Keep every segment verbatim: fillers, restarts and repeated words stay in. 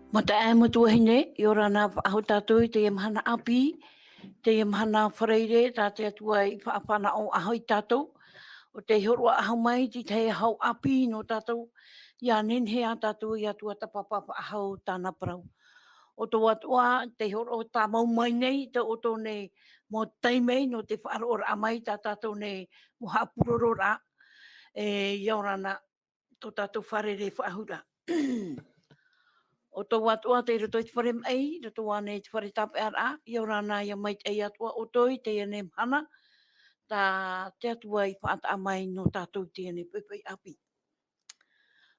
Mataʻi mo tuahine, ʻia ora na faʻahou tātou i teie mahana ʻāpī, teie mahana Faraire, tā te Atua i faʻafānaʻo faʻahou ia tātou. ʻO tei hōroʻa faʻahou mai i te tahi hau ʻāpī nō tātou, ʻia nehenehe ā tātou ʻia tuatāpapa faʻahou tāna parau. ʻO tō atoʻa, tei hōroʻa tāmau mai nei, tō ʻoutou nei mau taime nō te faʻaroʻoraʻa mai tā tātou nei mau haʻapurororaʻa, e, ʻia ora na, tō tātou fārerei faʻahou ra. ʻO tō atoʻa tei roto i te fare maʻi, roto ānei i te fare tāpeʻaraʻa, ʻia ora na, ʻia maitaʻi atoʻa ʻoutou i teie nei mahana, tā te Atua i faʻataʻa mai nō tātou i teie nei poʻipoʻi ʻāpī.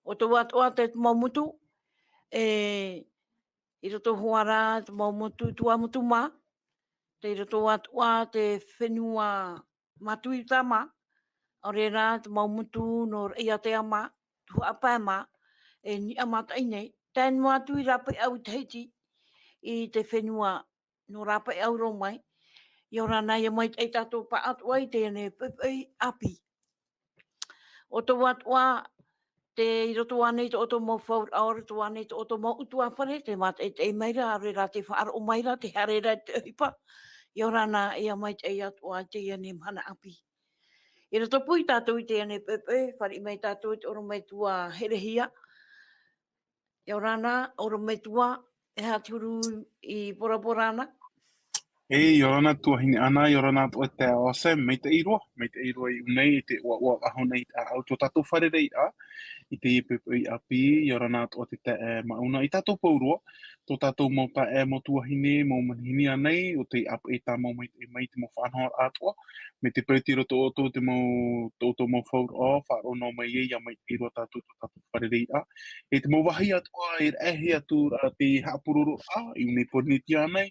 ʻO tō atoʻa te mau motu, e, i roto hoʻi ra te mau motu, Tuamotu mā, tei roto atoʻa te fenua Matuita mā, ʻaore rā te mau motu nō Raʻiātea mā, Tuhaʻa Pae mā, e niʻa mātaʻi nei, tae noa atu i Rāpaeʻau i Tahiti, i te fenua nō Rāpaeʻau roa mai, ʻia ora na, ʻia maitaʻi tātou pāʻatoʻa i teie nei poʻipoʻi ʻāpī. ʻO tō atoʻa, tei roto ānei tō ʻoutou mau fauraʻa, ʻo roto ānei tō ʻoutou mau ʻutuāfare, tē mātaʻitaʻi mai ra, ʻaore rā tē faʻaroʻo mai ra, tē haere ra te ʻohipa, ʻia ora na, ʻia maitaʻi atoʻa i teie nei mahana ʻāpī. I roto pū ia tātou i teie nei poʻipoʻi, fāriʻi mai tātou i te ʻorometua Herehia. ʻIa ora na, ʻorometua, e aha te huru i Bora Bora na? E, ʻia ora na tuahine Ana, ʻia ora na atoʻa e taeaʻe Sam, maitaʻi roa, maitaʻi roa i ʻō nei, i te ʻoaʻoa faʻahou nei i te ʻāʻau tō tātou fārereiraʻa, i teie poʻipoʻi ʻāpī, ʻia ora na atoʻa te taeaʻe Mauna, i tātou pauroa, tō tātou mau taeaʻe, mau tuahine, mau manihini ānei, ʻo tei ʻāpeʻe tāmau maitaʻi mai i te mau faʻanahoraʻa atoʻa, mai te peu tei roto ʻoutou te mau, tō ʻoutou mau fauraʻa, faʻaroʻo noa mai ai, ʻia maitaʻi roa tātou, tō tātou fārereiraʻa. E te mau vāhi atoʻa, e raʻehia atu ra te haʻapurororaʻa, i ʻō nei Pōrīnetia nei,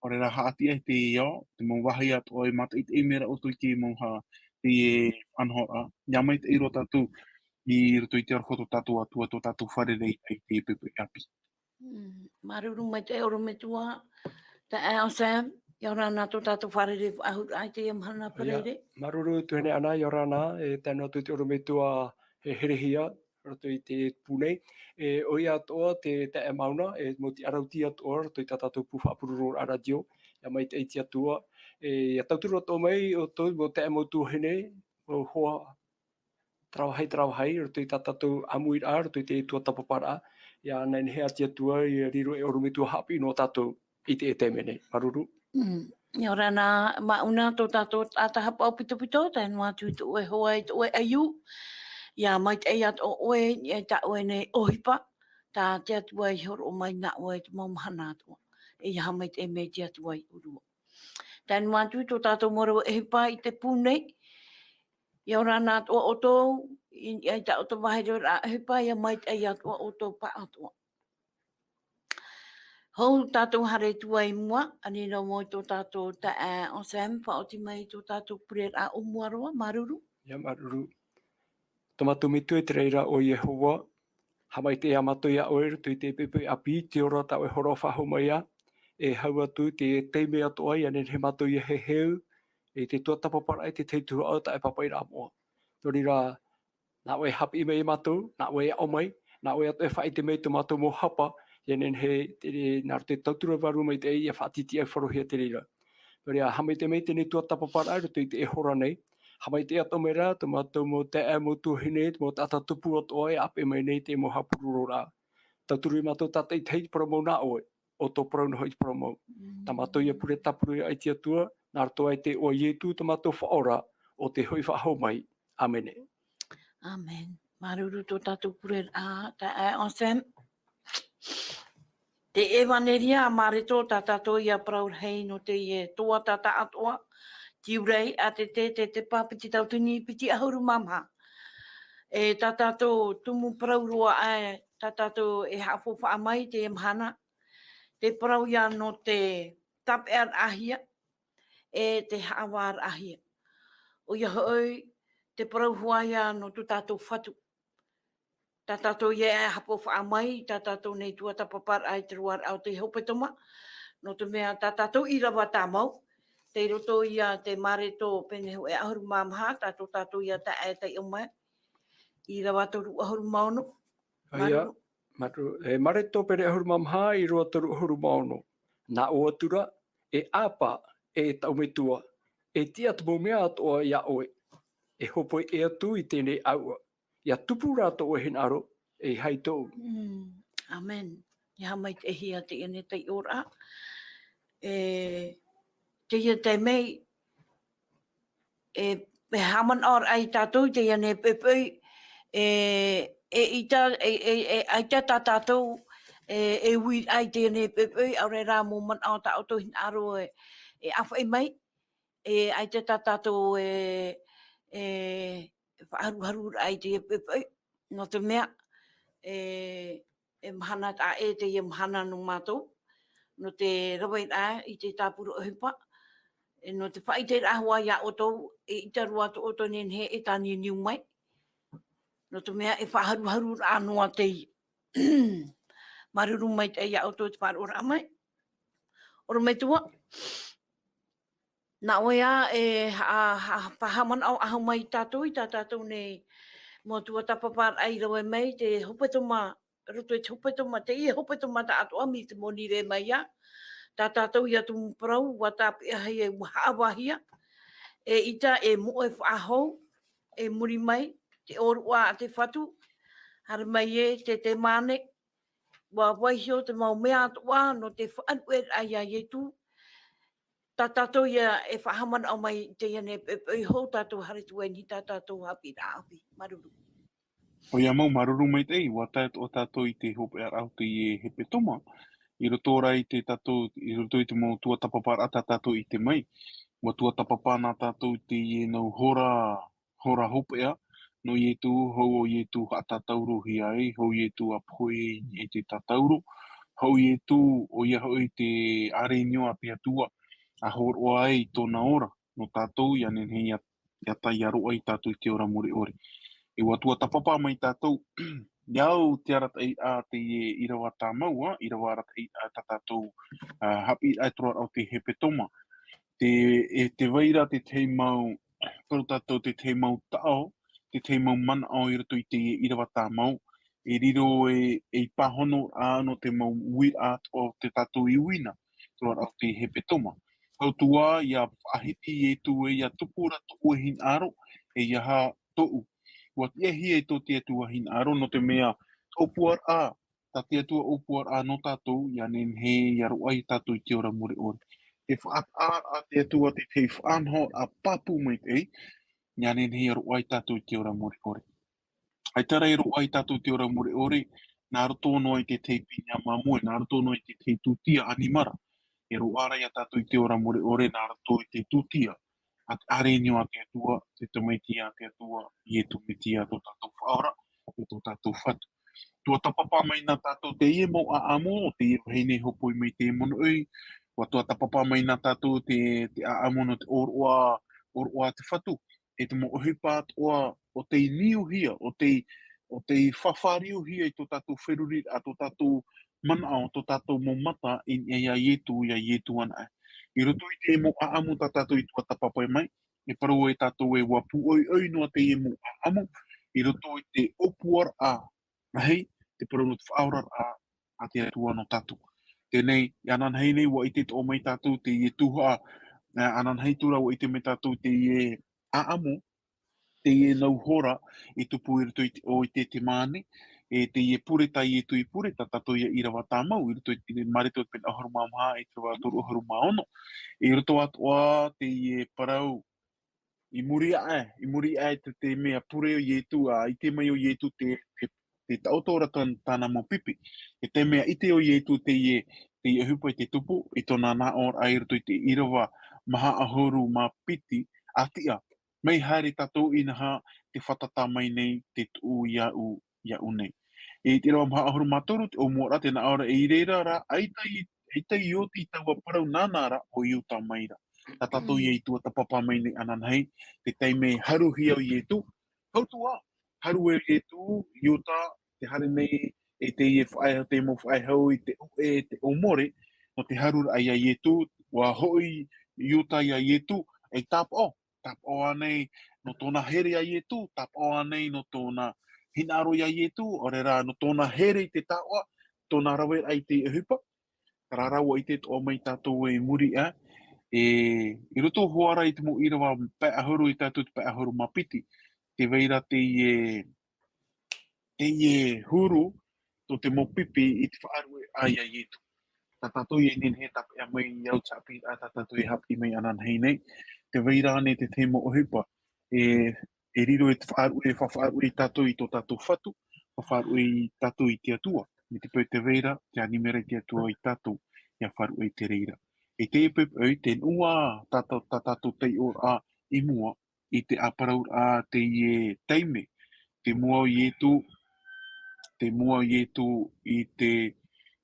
ʻaore rā haʻatiʻa i te ao, te mau vāhi atoʻa e mātaʻitaʻi mai ra ʻoutou i te mau ha, te faʻanahoraʻa. ʻIa maitaʻi roa tātou, i roto i te aroha o tō tātou Atua, tō tātou fārereiraʻa i te poʻipoʻi ʻāpī. Mm, māuruuru maitaʻi ʻorometua, taeaʻe Sam, ʻia ora na tō tātou fārereiraʻa faʻahou i teie mahana Faraire. Māuruuru tuahine Ana, ʻia ora na, e tae noa atu i te ʻorometua e Herehia, roto i te pū nei. E, ʻoia atoʻa te taeaʻe Mauna, e mau tiʻarautī atoʻa, roto i tā tātou pū faʻapurororaʻa rātio, ʻia maitaʻi te Atua. E, ʻia tauturu atoʻa mai ʻoutou mau taeaʻe, mau tuahine, mau hoa, tarava hai, tarava hai, roto i tā tātou ʻāmuiraʻa, roto i te tuatāpaparaʻa, ʻia nehenehe ā te Atua, ʻia riro ei ʻorometua haʻapiʻi nō tātou i teie taime nei. Māuruuru. Mm. ʻIa ora na Mauna, tō tātou taʻata haʻapaʻo pitopito, tae noa atu i tō ʻoe hoa, i tō ʻoe ʻaiū, ʻia maitaʻi atoʻa ʻoe, i tā ʻoe nei ʻohipa, tā te Atua i hōroʻa mai nā ʻoe i te mau mahana atoʻa. E ʻia haʻamaitaʻi mai te Atua i ʻō roa. Tae noa atu tō tātou mau rave ʻohipa i te pū nei, ʻia ora na atoʻa ʻoutou, i, i tā ʻoutou vāhi rave ʻohipa, ʻia maitaʻi atoʻa ʻoutou pāʻatoʻa. Hou tātou haere atu ai i mua, ani nō mai tō tātou taeaʻe Sam, faʻaoti mai tō tātou pureraʻa ʻōmua roa, māuruuru. ʻIa māuruuru. Tō mātou Metua i te raʻi ra ʻo Iehova, haʻamaitaʻi ā mātou iā ʻoe i roto i teie poʻipoʻi ʻāpī, te ora tā ʻoe i hōroʻa faʻahou mai ā, e hau atu i te taime atoʻa ʻia nehenehe mātou ʻia heheu, i te tuatāpaparaʻa, i te tahi tuhaʻa o tā ʻoe pāpaʻiraʻa moʻa. Nō reira, nā ʻoe e haʻapiʻi mai iā mātou, nā ʻoe e aʻo mai, nā ʻoe atoʻa e faʻaʻite mai i tō mātou mau hapa, ʻia nehenehe, te, nā roto i te tauturu e vārua maitaʻi, ʻia faʻatītīʻaifaro-hia te reira. Nō reira, haʻamaitaʻi mai teie tuatāpaparaʻa i roto i teie hora nei. Haʻamaitaʻi atoʻa mai rā, tō mātou mau taeaʻe, mau tuahine, te mau taʻata tupu atoʻa e ʻāpeʻe mai nei i te mau haʻapurororaʻa. Tauturu iā mātou tātaʻitahi i te parau mau nā ʻoe, ʻo tō parau noa hoʻi te parau mau. Mm. Tā mātou ïa pure tāpura iā ʻoe te Atua, nā roto aʻe i te iʻoa o Ietu, tō mātou Faʻaora, ʻo tē hoʻi faʻahou mai. ʻĀmene. ʻĀmene. Māuruuru tō tātou pureraʻa, taeaʻe Sam. Te ʻEvaneria a Mareko, tā tātou ïa parau rahi nō teie tuhaʻa taʻatoʻa, Tiurai, ʻātete, te, te piti tautini piti ʻahuru mā maha. E tā tātou tumu parau roa aʻe, tā tātou e haʻafaufaʻa mai i teie mahana, te parau ïa nō te tāpeʻaraʻahia, e te haʻavāraʻahia. ʻOia hoʻi, te parau hoʻi ïa nō tō tātou Fatu. Tā tātou ïa e haʻafaufaʻa mai, tā tātou nei tuatāpaparaʻa i te roaraʻa o te hepetoma, nō te mea tā tātou ʻīrava tāmau, tei roto ïa te Mareko pene hōʻē ʻahuru mā maha, tā tō tātou ïa taeaʻe taiʻo mai, ʻīrava toru ʻahuru mā ono. ʻOia. Māuruuru. Matu, e Mareko pene ʻahuru mā maha, ʻīrava toru ʻahuru mā ono. Nā ʻō atu ra, e ʻĀpā, e taʻu metua, e tiʻa te mau mea atoʻa iā ʻoe. E hōpoi ʻē atu i teie nei ʻāuʻa. ʻIa tupu rā tō ʻoe hinaʻaro, e hai tōʻu. Mm, amen. ʻIa haʻamaitaʻihia teie nei taiʻoraʻa. E, teie taime, e, e haʻamanaʻo ra ia tātou i teie nei poʻipoʻi, e, e ʻaita, e, e, e ʻaita tā tātou, e, e ui ra i teie nei poʻipoʻi, ʻaore rā mau manaʻo tā ʻoutou hinaʻaro e, e ʻāfaʻi mai, e ʻaita tā tātou e, e faʻaharuharu ra i teie poʻipoʻi, nō te mea, e, e mahana taʻa ʻē teie mahana nō mātou, nō te rave ra i te tāpura ʻohipa, e nō te faʻaʻite ra hoʻi iā ʻoutou, e ʻaita roa tō ʻoutou nehenehe e tāniuniu mai, nō te mea e faʻaharuharu ra noa teie. Māuruuru maitaʻi iā ʻoutou te faʻaroʻoraʻa mai. ʻOrometua, nā ʻoe ā, e ha-, ha-, faʻahaʻamanaʻo ʻahu mai tātou, i tā tātou nei mau tuatāpaparaʻa i rave mai, te hepetoma, roto i te hepetoma, teie hepetoma taʻatoʻa mai te monirē mai ā, tā tātou ïa tumu parau, ʻua tāpeʻahia, ʻua haʻavāhia, e ʻaita, e moʻe faʻahou, e muri mai, te ʻōroʻa a te Fatu, haere mai ē, te Temane, ʻua vaiiho te mau mea atoʻa, nō te faʻaruʻeraʻa iā Ietu, tā tātou ïa e faʻahaʻamanaʻo mai i teie nei poʻipoʻi hou, tātou haere atu ai nei tā tātou haʻapiʻiraʻa ʻāpī. Māuruuru. ʻOia mau, māuruuru maitaʻi, ʻua tae atoʻa tātou i te hopeʻaraʻa o teie hepetoma, i roto rā i te tātou, i roto i te mau tuatāpaparaʻa tā tātou i ʻite mai, ʻua tuatāpapa na tātou i teie nau hora, hora hopeʻa, nō Ietu, hou ʻo Ietu haʻatātaurohia ai, hou Ietu ʻa pohe i te tātauro, hou Ietu, ʻoia hoʻi te ʻāreiniō a te Atua, ʻa hōroʻa ai i tōna ora, nō tātou, ʻia nehenehe ʻia, ʻia tae ʻia roaʻa ia tātou i te ora mure ʻore. E ʻua tuatāpapa mai tātou, ʻia au te arataʻiraʻa teie ʻīrava tāmau, ʻīrava arataʻiraʻa tā tātou, ā, haʻapiʻiraʻa i te roaraʻa o te hepetoma. Te, e tē vai ra te tahi mau, parau tātou te tahi mau taʻo, te tahi mau manaʻo i roto i teie ʻīrava tāmau, e riro e, ei pāhonoraʻa nō te mau uiraʻa o tā tātou i uina, te roaraʻa o te hepetoma. Hau atu ā, ʻia faʻahiti Ietu ē, ʻia tupu ra tō ʻoe hinaʻaro, e ʻeiaha tōʻu. ʻUa tiʻahia e tō te Atua hinaʻaro, nō te mea, ʻōpuaraʻa, tā te Atua ʻōpuaraʻa nō tātou, ʻia nehenehe ʻia roaʻa ia tātou i te ora mure ʻore. Te faʻataʻaraʻa a te Atua, te tahi faʻanahoraʻa pāpū maitaʻi, ʻia nehenehe ʻia roaʻa ia tātou i te ora mure ʻore. ʻAita rā e roaʻa ia tātou i te ora mure ʻore, nā roto noa i te tahi pinia māmoe, nā roto noa i te tahi tūtia ʻanimara. E roaʻa ra ia tātou i te ora mure ʻore, nā roto i te tūtia a te ʻāreiniō a te Atua, te Tamaiti a te Atua, Ietu Metia, tō tātou Faʻaora, e tō tātou Fatu. Tuatāpapa mai na tātou teie mau ʻāʻamu, o teie vahine hōpoi mai te monoʻi, ʻua tuatāpapa mai na tātou te, te ʻāʻamu nō te ʻōroʻa, ʻōroʻa a te Fatu, e te mau ʻohipa atoʻa, ʻo tei niuhia, ʻo tei, ʻo tei fāriuhia i tō tātou feruriraʻa, tō tātou manaʻo, tō tātou mau mata i niʻa iā Ietu, iā Ietu anaʻe. I roto i te mau ʻāʻamu tā tātou i tuatāpapa mai, e parau e tātou ē ʻua pūʻoiʻoi noa teie mau ʻāʻamu, i roto i te ʻōpuaraʻa, rahi, te parau nō te faʻaoraraʻa a te Atua nō tātou. Teie nei, ananahi nei, ʻua ʻite atoʻa mai tātou teie tuhaʻa, ā, ananahi atu rā, ʻua ʻite mai tātou teie ʻāʻamu, teie nau hora i tupu i roto i te, ʻo i te, te māne, e teie pure tā Ietu i pure, tā tātou ïa ʻīrava tāmau, i roto i te Mareko pene ʻahuru mā maha, ʻīrava toru ʻahuru mā ono, i roto atoʻa teie parau, i muri aʻe, i muri aʻe te, te mea pure ʻo Ietu, ā, ʻite mai ʻo Ietu te, te, te taʻoto ra tāna, tāna mau pipi. E te mea ʻite ʻo Ietu teie, teie ʻohipa i te tupu, i tōna nāʻōraʻa i roto i te ʻīrava maha ʻahuru mā piti, ʻa tiʻa, mai haere tātou inaha tē fātata mai nei te tuʻu iāʻu, iāʻu nei. E i te ʻīrava maha ʻahuru mā toru, te ʻōmuaraʻa, te nāʻōraʻa, i reira rā, ʻaita i, ʻaita i oti i taua parau nāna ra ʻo Iuta mai ra. Tā tātou ïa i tuatāpapa mai nei ananahi, te taime haruhia ʻo Ietu. Hau atu ā, haru e Ietu, Iuta, tē haere nei e teie faʻaeha-, te mau faʻaehaʻa i te ʻoʻe, te ʻōmore, nō te haruraʻa iā Ietu, ʻua hoʻi Iuta iā Ietu, e tāpaʻo, tāpaʻo ānei nō tōna here iā Ietu, tāpaʻo ānei nō tōna, hinaʻaro ia Ietu, ʻaore rā, nō tōna here i te taoʻa, tōna raveraʻa i te ʻohipa, rā rā ʻua ʻite atoʻa mai tātou i muri aʻe, e, i roto hoʻi rā i te mau ʻīrava pae ʻahuru e tae atu i te pae ʻahuru mā piti, tē vai ra teie, teie huru, tō te mau pipi i te faʻaruʻe ia Ietu. Tā tātou e nehenehe e tāpeʻa mai i au te haʻapiʻiraʻa tā tātou e haʻapiʻi mai ananahi nei, tē vai ra ānei te tahi mau ʻohipa, e, e riro i te faʻaruʻe, e faʻaruʻe tātou i tō tātou Fatu, faʻaruʻe tātou i te Atua, mai te peu tē vai ra, tē ani mai ra te Atua ia tātou, ʻia faʻaruʻe i te reira. I teie poʻipoʻi, tē nuʻu ā tā, tā, tā tātou taiʻoraʻa i mua, i te ʻāparauraʻa teie taime, te mua o Ietu, te mua o Ietu i te,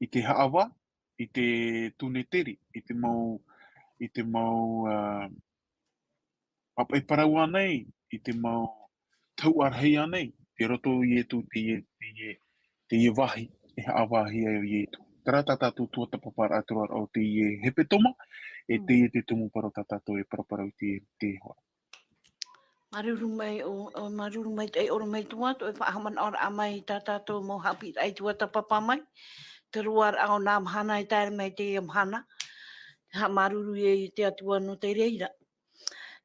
i te haʻavā, i te tūneteri, i te mau, i te mau, ā, pāpaʻi parau ānei, i te mau tahuʻa rahi ānei, tei roto o Ietu teie, teie, teie vāhi, e haʻavāhia ai Ietu. Terā tā tātou tuatāpaparaʻa te roaraʻa o teie hepetoma, e Mm. teie te tumu parau tā tātou e paraparau i te, te hora. Māuruuru mai, ʻo, ʻo, māuruuru mai te ʻorometua, tō ʻoe faʻahaʻamanaʻoraʻa mai i tā tātou mau haʻapiʻiraʻa i tuatāpapa mai. Te roaraʻa o nā mahana e tae mai i teie mahana. Haʻamāuruuru ia i te Atua nō te reira.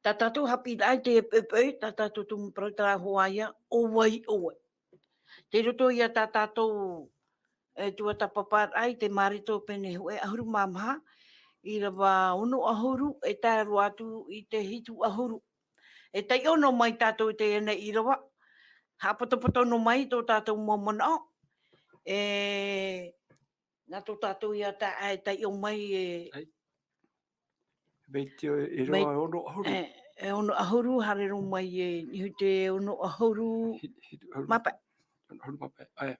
Tā tātou haʻapiʻiraʻa i teie poʻipoʻi, tā tātou tumu parau terā hoʻi ïa, ʻo vai ʻoe. Tei roto ia tā tātou, e, tuatāpaparaʻa i te Mareko pene hōʻē ʻahuru mā maha, ʻīrava ono ʻahuru, e tae roa atu i te hitu ʻahuru. E taiʻo noa mai tātou i teie nei ʻīrava, haʻapotopoto noa mai tō tātou mau manaʻo, e, nā tō tātou ïa taeaʻe e taiʻo mai e Ai. Mai te, e Mai roa e ono ʻahuru. E, e ono ʻahuru, haere roa mai e, i te ono ʻahuru Hi-, hitu ʻahuru. Mā pae. Ono ʻahuru mā pae. Ae.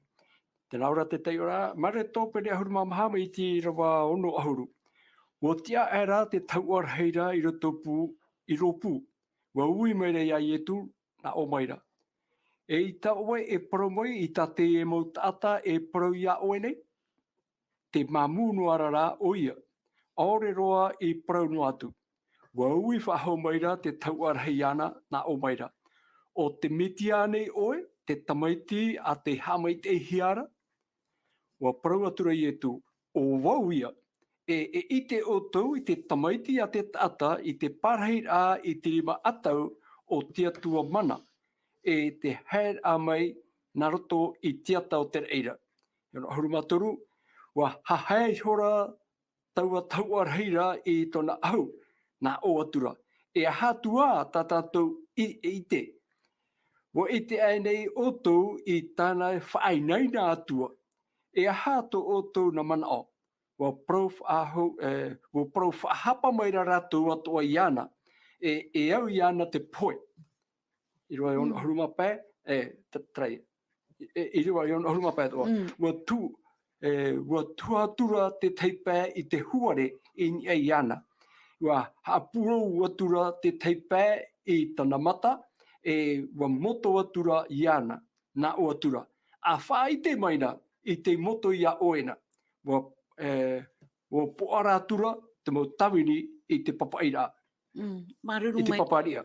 Tē nā ʻō ra te taiʻoraʻa, Mareko pene ʻahuru mā maha mai te ʻīrava ono ʻahuru. ʻUa tiʻa aʻera te tahuʻa rahi ra i roto pū, i rōpū. ʻUa ui mai ra ia Ietu, nā ʻō mai ra. E ʻaita ʻoe e parau mai i tā teie mau taʻata e parau ia ʻoe nei? Te māmū noa ra rā ʻoia, ʻaore roa i parau noa atu. ʻUa ui faʻahou mai ra te tahuʻa rahi iāna, nā ʻō mai ra. ʻO te Metia ānei ʻoe, te Tamaiti a te Haʻamaitaʻihia ra? ʻUa parau atu ra Ietu, ʻO vau ïa, e, e ʻite ʻoutou i te Tamaiti a te taʻata i te parahiraʻa i te rima ʻatau o te Atua mana, e te haereraʻa mai nā roto i te ata o te reira. E ono ʻahuru mā toru, ʻua haere ihora taua tahuʻa rahi ra i tōna ʻahu, nā ʻō atu ra, E aha atu ā tā tātou i, e ʻite? ʻUa ʻite aʻe nei ʻoutou i tāna e faʻainaina atu ā. E aha tō ʻoutou nā manaʻo? ʻUa parau faʻahou, e, ʻua parau faʻahapa mai ra rātou atoʻa iāna, e, e au iāna te pohe. ʻĪrava e ono Mm. ʻahuru mā pae, e, t-, terā ia. E, ʻīrava e ono ʻahuru mā pae atoʻa. Mm. ʻUa tu-, e, ʻua tuha atu ra te tahi pae i te huare i niʻa iāna. ʻUa haʻapūrou atu ra te tahi pae i tāna mata, e, ʻua moto atu ra iāna, nā ʻō atu ra. ʻA faʻaʻite mai na i te moto ia ʻoe na. ʻUa, e, ʻua poʻara atu ra te mau tāvini i te papaʻiraʻa. Mm, māuruuru I te mai. Papariʻa.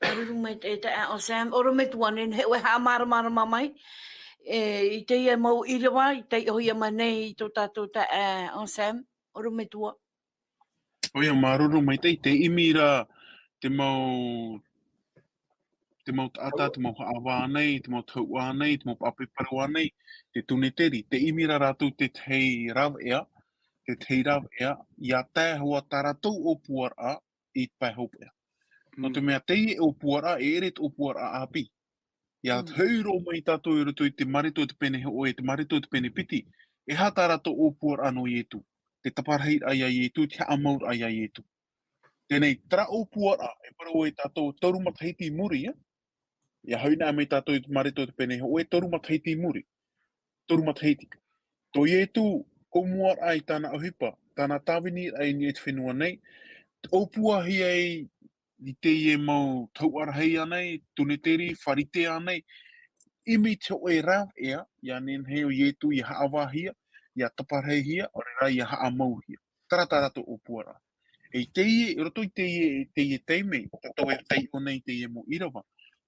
Māuruuru mai te, te, ʻo Sam, ʻorometua, nehenehe ʻoe e haʻamāramarama mai. E, i teie mau ʻīrava, i taiʻohia mai nei i tō tātou taeaʻe, ʻo Sam, ʻorometua. ʻOia, māuruuru maitaʻi, tē ʻimi ra te mau, te mau taʻata, te mau haʻavā nei, te mau tahuʻa nei, te mau pāpaʻi parau nei, te tūneteri, tē ʻimi ra rātou te tahi rāveʻa, te tahi rāveʻa, ʻia tae hoʻi tā rātou ʻōpuaraʻa i te pae hopeʻa. Nō te Mm. mea teie ʻōpuaraʻa, e ʻere te ʻōpuaraʻa ʻāpī. ʻIa Mm. hoʻi roa mai tātou i roto i te Mareko te pene hōʻē, te Mareko te pene piti, e aha tā rātou ʻōpuaraʻa nō Ietu, te taparahiraʻa ia Ietu, te haʻamauraʻa ia Ietu. Teie nei, terā ʻōpuaraʻa, e parau ai tātou, toru matahiti i muri, ia. ʻIa hoʻi na mai tātou i te Mareko te pene hōʻē, toru matahiti i muri. Toru matahiti. Tō Ietu, ʻōmuaraʻa i tāna ʻohipa, tāna tāviniraʻa i niʻa i te fenua nei, ʻōpuahia ai i teie mau tahuʻa rahi ānei, tūneteri, Pharisea ānei, ʻimi te hōʻē rāveʻa, ʻia nehenehe ʻo Ietu ʻia haʻavāhia, ʻia taparahihia, ʻaore rā ʻia haʻamauhia. Terā tā rātou ʻōpuaraʻa. E i teie, i roto i teie, teie taime, tātou e taiʻo nei i teie mau ʻīrava,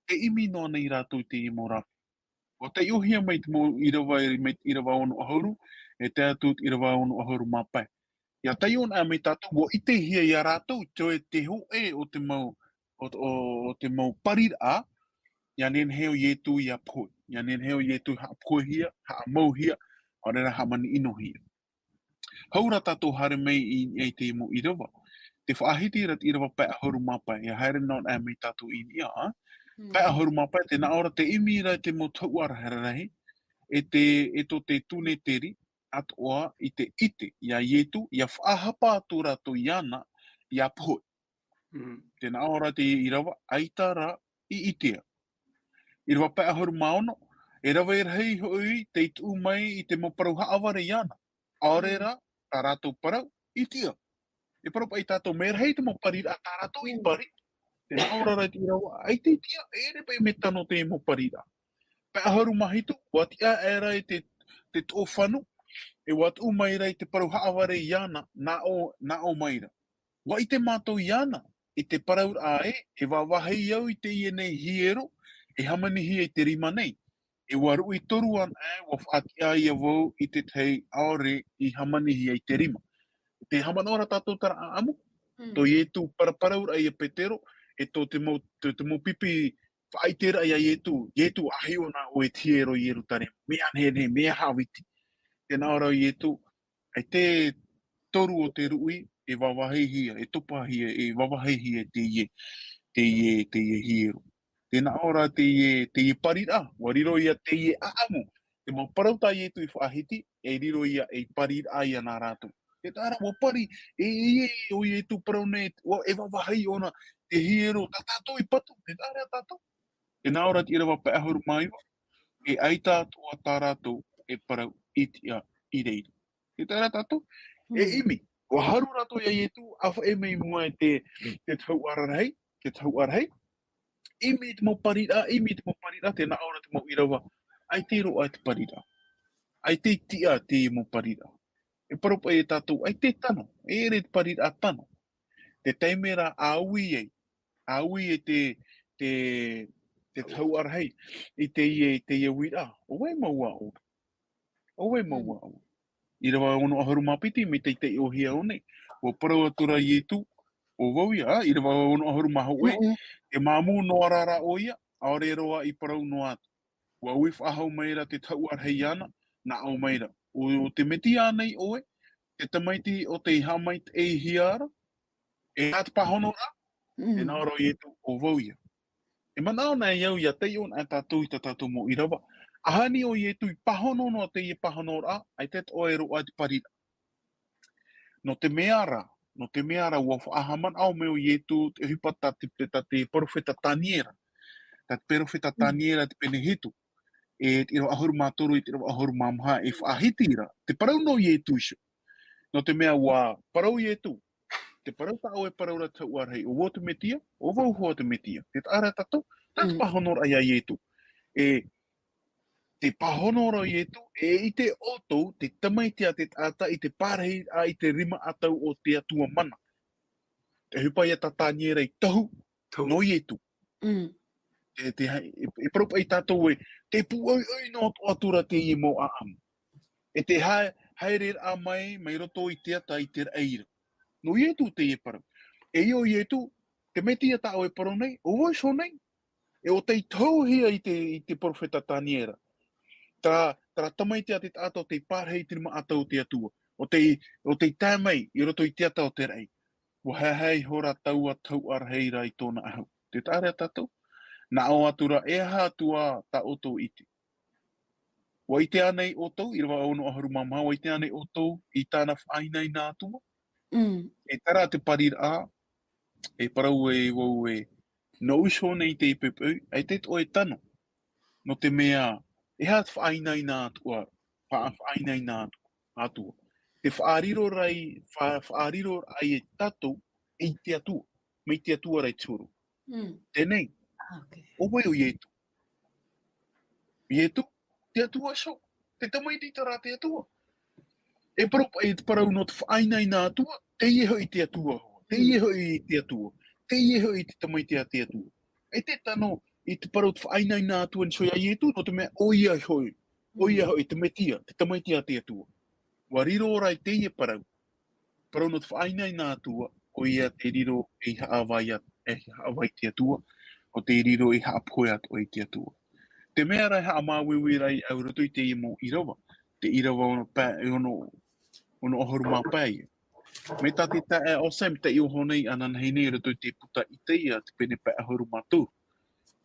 tē ʻimi noa nei rātou i teie mau rāveʻa. ʻUa taiʻohia mai te mau ʻīrava, mai te ʻīrava ono ʻahuru, e tae atu te ʻīrava ono ʻahuru mā pae. ʻIa taiʻo anaʻe mai tātou, ʻua ʻitehia ia rātou, te, te hōʻē o te mau, o, o, o te mau pariraʻa, ʻia nehenehe ʻo Ietu ʻia pohe. ʻIa nehenehe ʻo Ietu haʻapohehia, haʻamauhia, ʻaore rā haʻamaniʻinohia. Hou rā tātou haere mai i, i te mau ʻīrava. Te faʻahiti ra te ʻīrava pae ʻahuru mā pae, ʻia haere noa anaʻe mai tātou i niʻa, ā? Mm. Pae ʻahuru mā pae, tē nā ʻō ra tē ʻimi ra te mau tahuʻa rarahi, e te, e tō te tūneteri, atoʻa i te ʻite, ia Ietu, ʻia faʻahapa atu rātou iāna, ʻia pohe. Mm. Tē nā ʻō ra te ʻīrava, ʻaita rā i ʻitea. ʻĪrava pae ʻahuru mā ono, e rave rahi hoʻi tei tuʻu mai i te mau parau haʻavare iāna. ʻAore rā, tā rātou parau, i ʻitea. E parau paʻi tātou, mea rahi te mau pariraʻa tā rātou i pari. Tē nā ʻō ra te ʻīrava, ʻaita i ʻitea, e ʻere paʻi mea tano te mau pariraʻa. Pae ʻahuru mā hitu, ʻua tiʻa aʻera i te, te toʻofanu, e ʻua tuʻu mai ra i te parau haʻavare iāna, nā ʻō, nā ʻō mai ra. ʻUa ʻite mātou iāna, i te parauraʻa ē, e vāvāhi au i teie nei hiero, e hāmanihia i te rima nei. E ʻua ruʻi toru anaʻe, ʻua faʻatiʻa ia vau i te tahi ʻaore i hāmanihia i te rima. Tē haʻamanaʻo ra tātou terā ʻāʻamu, Mm. tō Ietu para-, parauraʻa ia Petero, e tō te mau, tō te mau pipi faʻaʻiteraʻa ia Ietu, Ietu, ʻa hiʻo na ʻoe i te hiero i Ierutarema, mea nehenehe, mea haʻaviti. Tē nā ʻō ra ʻo Ietu, ʻaita e toru o te ruʻi, e vāvāhihia, e topahia, e vāvāhihia teie, teie, teie hiero. Tē nā ʻō ra teie, teie pariraʻa, ʻua riro ia teie ʻāʻamu. Te mau parau tā Ietu i faʻahiti, e riro ia ei pariraʻa ia nā rātou. Tē taʻa ra ʻua pari, e, e, e, ʻo Ietu parau nei, ʻua, e vāvāhi ʻōna, te hiero, tā tātou i patu, tē taʻa ra tātou. Tē nā ʻō ra te ʻīrava pae ʻahuru mā iva, e ʻaita atoʻa tā rātou e parau i ʻitea i reira. Tē taʻa ra tātou, e Mm. ʻimi. ʻUa haru rātou ia Ietu, ʻa faʻaʻī mai i mua i te, te tahuʻa rarahi, te tahuʻa rahi. ʻImi te mau pariraʻa, ʻimi te mau pariraʻa, tē nā ʻō ra te mau ʻīrava. ʻAita i roaʻa te pariraʻa. ʻAita i tiʻa te mau pariraʻa. E parau paʻi ia tātou, ʻaita e tano, e ʻere te pariraʻa tano. Te taime rā ʻa ui ai, ʻa ui e te, te, te tahuʻa rahi, i teie, i teie uiraʻa. ʻO vai mau aʻo ra. ʻO vai mau Mm. aʻo ra. ʻĪrava ono ʻahuru mā piti, mai te taiʻohia ʻō nei. ʻUa parau atu ra Ietu, ʻo vau ïa, ʻīrava ono ʻahuru mā hōʻē, Mm-mm. e māmū noa ra rā ʻoia, ʻaore roa i parau noa atu. ʻUa ui faʻahou mai ra te tahuʻa rahi iāna, nā ʻō mai ra. ʻO, ʻo te Metia ānei ʻoe, te tamaiti o tei haʻamaitaʻihia ra, e aha te pāhonoraʻa, Mm. tē nā ʻō ra ʻo Ietu, ʻo vau ïa. E manaʻo anaʻe au ʻia taiʻo anaʻe tātou i tā tātou mau ʻīrava. Ahani ʻo Ietu i pāhono noa teie pāhonoraʻa, ʻaita atoʻa e roaʻa te pariraʻa. Nō te mea rā, nō te mea rā, ʻua faʻahaʻamanaʻo mai ʻo Ietu, te ʻohipa tā te, tā te perofeta Taniera. Tā te perofeta Mm. Taniera te pene hitu. E te ʻīrava ʻahuru mā toru, e te ʻīrava ʻahuru mā maha, e faʻahiti ra. Te parau nō Ietu iho. Nō te mea ʻua parau Ietu. Te parau tā ʻoe e parau ra te tahuʻa rahi. ʻO vau te Metia, ʻo vau hoʻi te Metia. Tē taʻa ra tātou, tā te Mm. pāhonoraʻa ia Ietu. E te pāhonoraʻa ia Ietu, e ʻite ʻoutou, te tamaiti a te taʻata i te pārahiraʻa i te rima ʻatau o te Atua mana. Te ʻohipa ïa tā Taniera i tohu, Tohu. nō Ietu. Mm. Te, te, e, e parau paʻi tātou ē, te pūʻoiʻoi noa atu ra teie mau ʻāʻamu. E te hae-, haereraʻa mai, mai roto i te ata i te raʻi ra. Nō Ietu teie parau. E ʻo Ietu, te Metia tā ʻoe e parau nei, ʻo vau iho nei. E ʻo tei tohuhia i te, i te perofeta Taniera. Terā, terā tamaiti a te taʻata o tei pārahi i te rima ʻatau o te Atua. ʻO tei, ʻo tei tae mai i roto i te ata o te raʻi. ʻUa haehae ihora taua tahuʻa rahi ra i tōna ʻahu. Tē taʻa ra tātou, nā ʻō atu ra, e aha atu ā tā ʻoutou ʻite. ʻUa ʻite ānei ʻoutou, ʻīrava ono ʻahuru mā maha, ʻua ʻite ānei ʻoutou i tāna faʻainaina atu ā? Mm. E terā te pariraʻa, e parau e vau ē, nō iho nei te poʻipoʻi, ʻaita atoʻa e tano. Nō te mea, e aha te faʻainaina atu ā, fa-, faʻainaina atu, atu ā. Te faʻariro ra i, fa-, faʻariro ra ia tātou, i te Atua, mai te Atua ra i te huru. Mm. Teie nei, Ah, ok. ʻo vai ʻo Ietu? Ietu, te Atua iho, te tamaiti terā te Atua. E parau, e te parau nō te faʻainaina atu ā, teie hoʻi te Atua, teie Mm. hoʻi te Atua, teie hoʻi te tamaiti a te Atua. E te tano, i te parau te faʻainaina atu ʻoia iā Ietu, nō te mea ʻoia hoʻi, ʻoia hoʻi te Metia, te Tamaiti a te Atua. ʻUa riro rā i teie parau, parau nō te faʻainaina atu, ʻoia te riro ei haʻavai, ei haʻavai te Atua, ʻo te riro ei haʻapohe atu i te Atua. Te mea rā e haʻamāuiui ra iāʻu i roto i teie mau ʻīrava, te ʻīrava ono pae, ono, ono ʻahuru mā pae ia. Mai tā te taeaʻe Sam, tei ʻō nei ananahi nei i roto i te puta Isaia, te pene pae ʻahuru mā toru.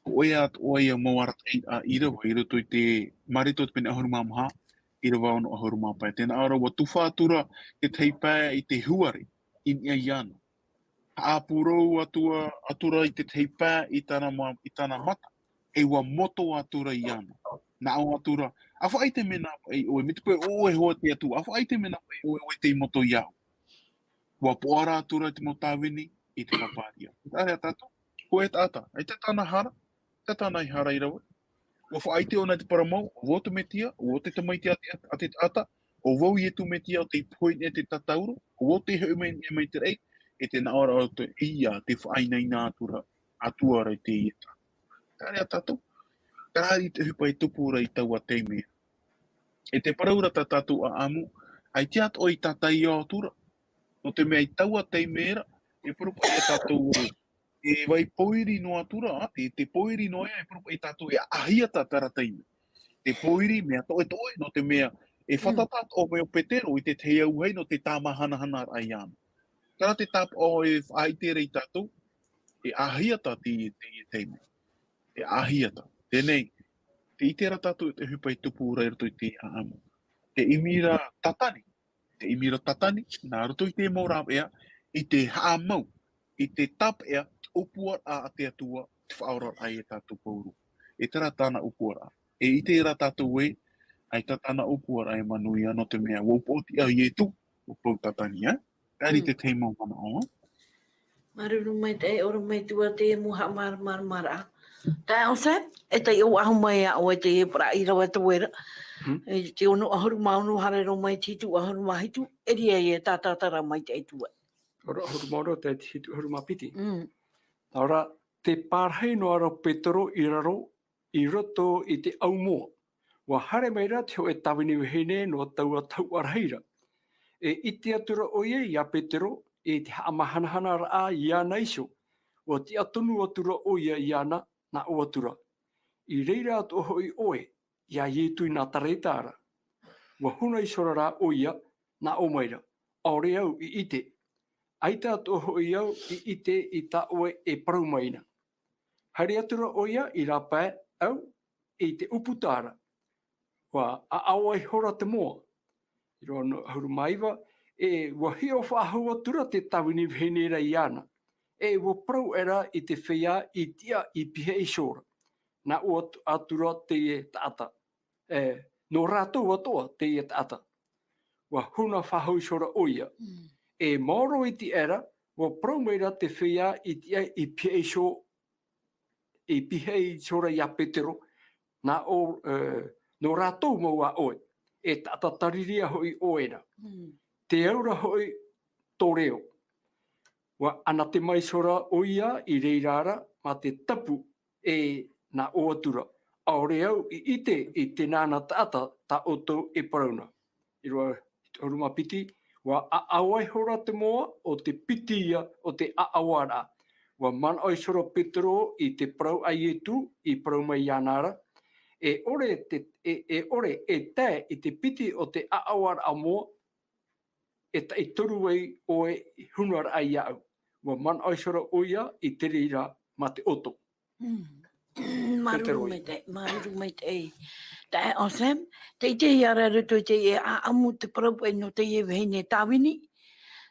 Ko ʻoia atoʻa ia mau arataʻi, ā, ʻīrava i roto i te Mareko te pene ʻahuru mā maha, ʻīrava ono ʻahuru mā pae. Tē nā ʻō ra, ʻua tufa atura te tahi pae i te huare, i niʻa iāna. Haʻapūrou atua, atura i te tahi pae i tāna ma-, i tāna mata, e ʻua moto atura iāna. Nā ʻō atura, ʻa faʻaʻite mai nā paʻi ʻoe, mai te peu ʻoe hoʻi te Atua, ʻa faʻaʻite mai nā paʻi ʻoe, ʻoe tei moto iāʻu. ʻUa poʻa ra atura te mau tāvini i te pāpāria. Tē ʻite ra tātou, ko e taʻata, ʻaita tāna hara, ʻaita tāna i hara i rave. ʻUa faʻaʻite ʻōna i te parau mau, ʻo vau te Metia, ʻo vau te Tamaiti a te, a te taʻata, ʻo vau Ietu Metia ʻo tei pohe i niʻa i te tātauro, ʻo vau tei hoʻi mai i niʻa mai te raʻi, e tē nā ʻō ra ʻo te, ʻeia, te faʻainaina atura, atua ra i teie taime. Tē ʻite ra tātou, terā te ʻohipa e tupu ra i taua taime. E te parau ra tā tātou ʻāʻamu, ʻaita atoʻa i tātaʻi atura. Nō te mea i taua taime ra, e poroporoʻi ia tātou e, e vai pōiri noa atura, ā, te, te pōiri noa ia, e poroporoʻi ia tātou e ʻāhiata terā taime. Te pōiri, mea toʻetoʻe, nō te mea, e fātata atoʻa mai ʻo Petero i te tahi auahi nō te tāmāhanahana raʻa iāna. Terā te tāpaʻo e faʻaʻite ra ia tātou, e ʻāhiata te, te, te taime. E ʻāhiata. Teie nei, tē ʻite ra tātou te ʻohipa e tupu ra i roto i te ʻāʻamu. Te ʻimi ra Tātani, te ʻimi ra Tātani, nā roto i te mau rāveʻa, i te haʻamau, i te tāpeʻa, ʻōpuaraʻa a te Atua, te faʻaoraraʻa ia tātou pauroa. E terā tāna ʻōpuaraʻa. E ʻite ra tātou ē, ʻaita tāna ʻōpuaraʻa e manuia nō te mea, ʻua upoʻotiʻa Ietu, ʻua pau Tātani, ā? Tē ʻite ra te tahi mau manaʻo, ā? Māuruuru maitaʻi, ʻorometua te mau haʻamāramaramaraʻa. Taeaʻe Sam, e taiʻo faʻahou mai ā ʻoe i te parau ʻīrava tō ʻoe ra. Hmm. E te ono ʻahuru mā ono haere roa mai te hitu ʻahuru mā hitu, e riro ia tātaʻi ra maitaʻi atu. ʻOro ʻahuru mā ono, te hitu ʻahuru mā piti. Mm. Nā ʻō ra, tē pārahi noa ra Petero i raro, i roto i te ʻaumoa. ʻUa haere mai ra te hōʻē tāvini vahine nō taua tahuʻa rahi ra. E ʻite atura ʻoia iā Petero, i te haʻamāhanahanaraʻa iāna iho. ʻUa tiʻa tonu atura ʻoia iāna, nā ʻō atura, i reira atoʻa hoʻi ʻoe, iā Ietu i Nazareta ra. ʻUa huna iho ra rā ʻoia, nā ʻō mai ra, ʻaore au i ʻite. ʻAita atoʻa hoʻi au i ʻite i tā ʻoe e parau mai na. Haere atura ʻoia i rāpae au i te ʻūputa ra. ʻUa ʻaʻau ihora te moa. ʻĪrava ono ʻahuru mā iva, e ʻua hiʻo faʻahou atura te tāvini vahine ra iāna. E ʻua parau aʻera i te feiā i tiʻa i pihaʻi iho ra. Nā ʻō atu-, atura teie taʻata. E, nō rātou atoʻa teie taʻata. ʻUa huna faʻahou ihora ʻoia. Mm. E maoro iti aʻera, ʻua parau mai ra te feiā i tiʻa i pihaʻi iho, i pihaʻi ihora iā Petero, nā ʻō, e, nō rātou mau ā ʻoe, e taʻata Tariria hoʻi ʻoe ra. Mm. Tē au ra hoʻi tō reo. ʻUa ʻanatema ihora ʻoia i reira ra, mā te tapu, e nā ʻō atura, ʻaore au i ʻite i teie nei taʻata tā ʻoutou e parau na. ʻĪrava hitu ʻahuru mā piti, ʻua ʻaʻau ihora te moa, ʻo te piti ia o te ʻaʻauaraʻa. ʻUa manaʻo ihora Petero i te parau a Ietu i parau mai iāna ra, e ʻore te, e, e ʻore e tae i te piti o te ʻaʻauaraʻa moa, e taʻi toru ai ʻoe i huna ra iāʻu. ʻUa manaʻo ihora ʻoia i te reira mā te ʻoto. Mm. Māuruuru Petero ia. Maitaʻi, māuruuru maitaʻi. Taeaʻe Sam, tē ʻite ra i roto i teie ʻāʻamu te parau paʻi nō teie vahine tāvini,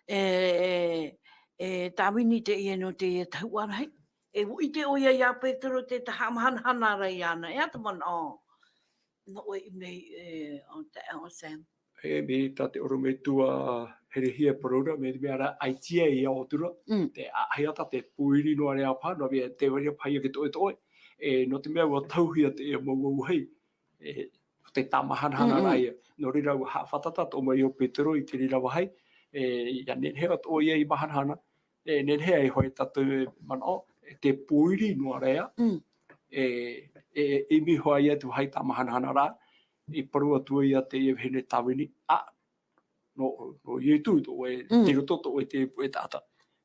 e, e, e tāvini teie nō teie tahuʻa rahi. E ʻua ʻite ʻoia iā Petero te taha māhanahana ra iāna, e ʻata manaʻo. Nō ʻoe i mea, e, ʻo Taeaʻe Sam. E, mai tā te ʻorometua Herehia e parau ra, mai te mea ra, ʻaita e ʻia ʻō atu ra, Mm. te ʻāhiata, te pōiri noa ra paha, nō te mea tē vai ra paha ia e toʻetoʻe, e, nō te mea ʻua tauhia teie mau auahi, e, te tāmāhanahana Mm, mm. ra ia. Nō reira ʻua haʻafātata atoʻa mai ʻo Petero i te reira vāhi, e, ʻia nehenehe atoʻa ia i māhanahana, e, nehenehe ai hoʻi tātou e manaʻo, e te pōiri noa ra ia, Mm. e, e, e ʻimi hoʻi ia te vāhi tāmāhanahana rā, i parau atu ai ia teie vahine tāvini, ā, nō, nō Ietu tō ʻoe, Mm. tei roto tō ʻoe te puʻe taʻata.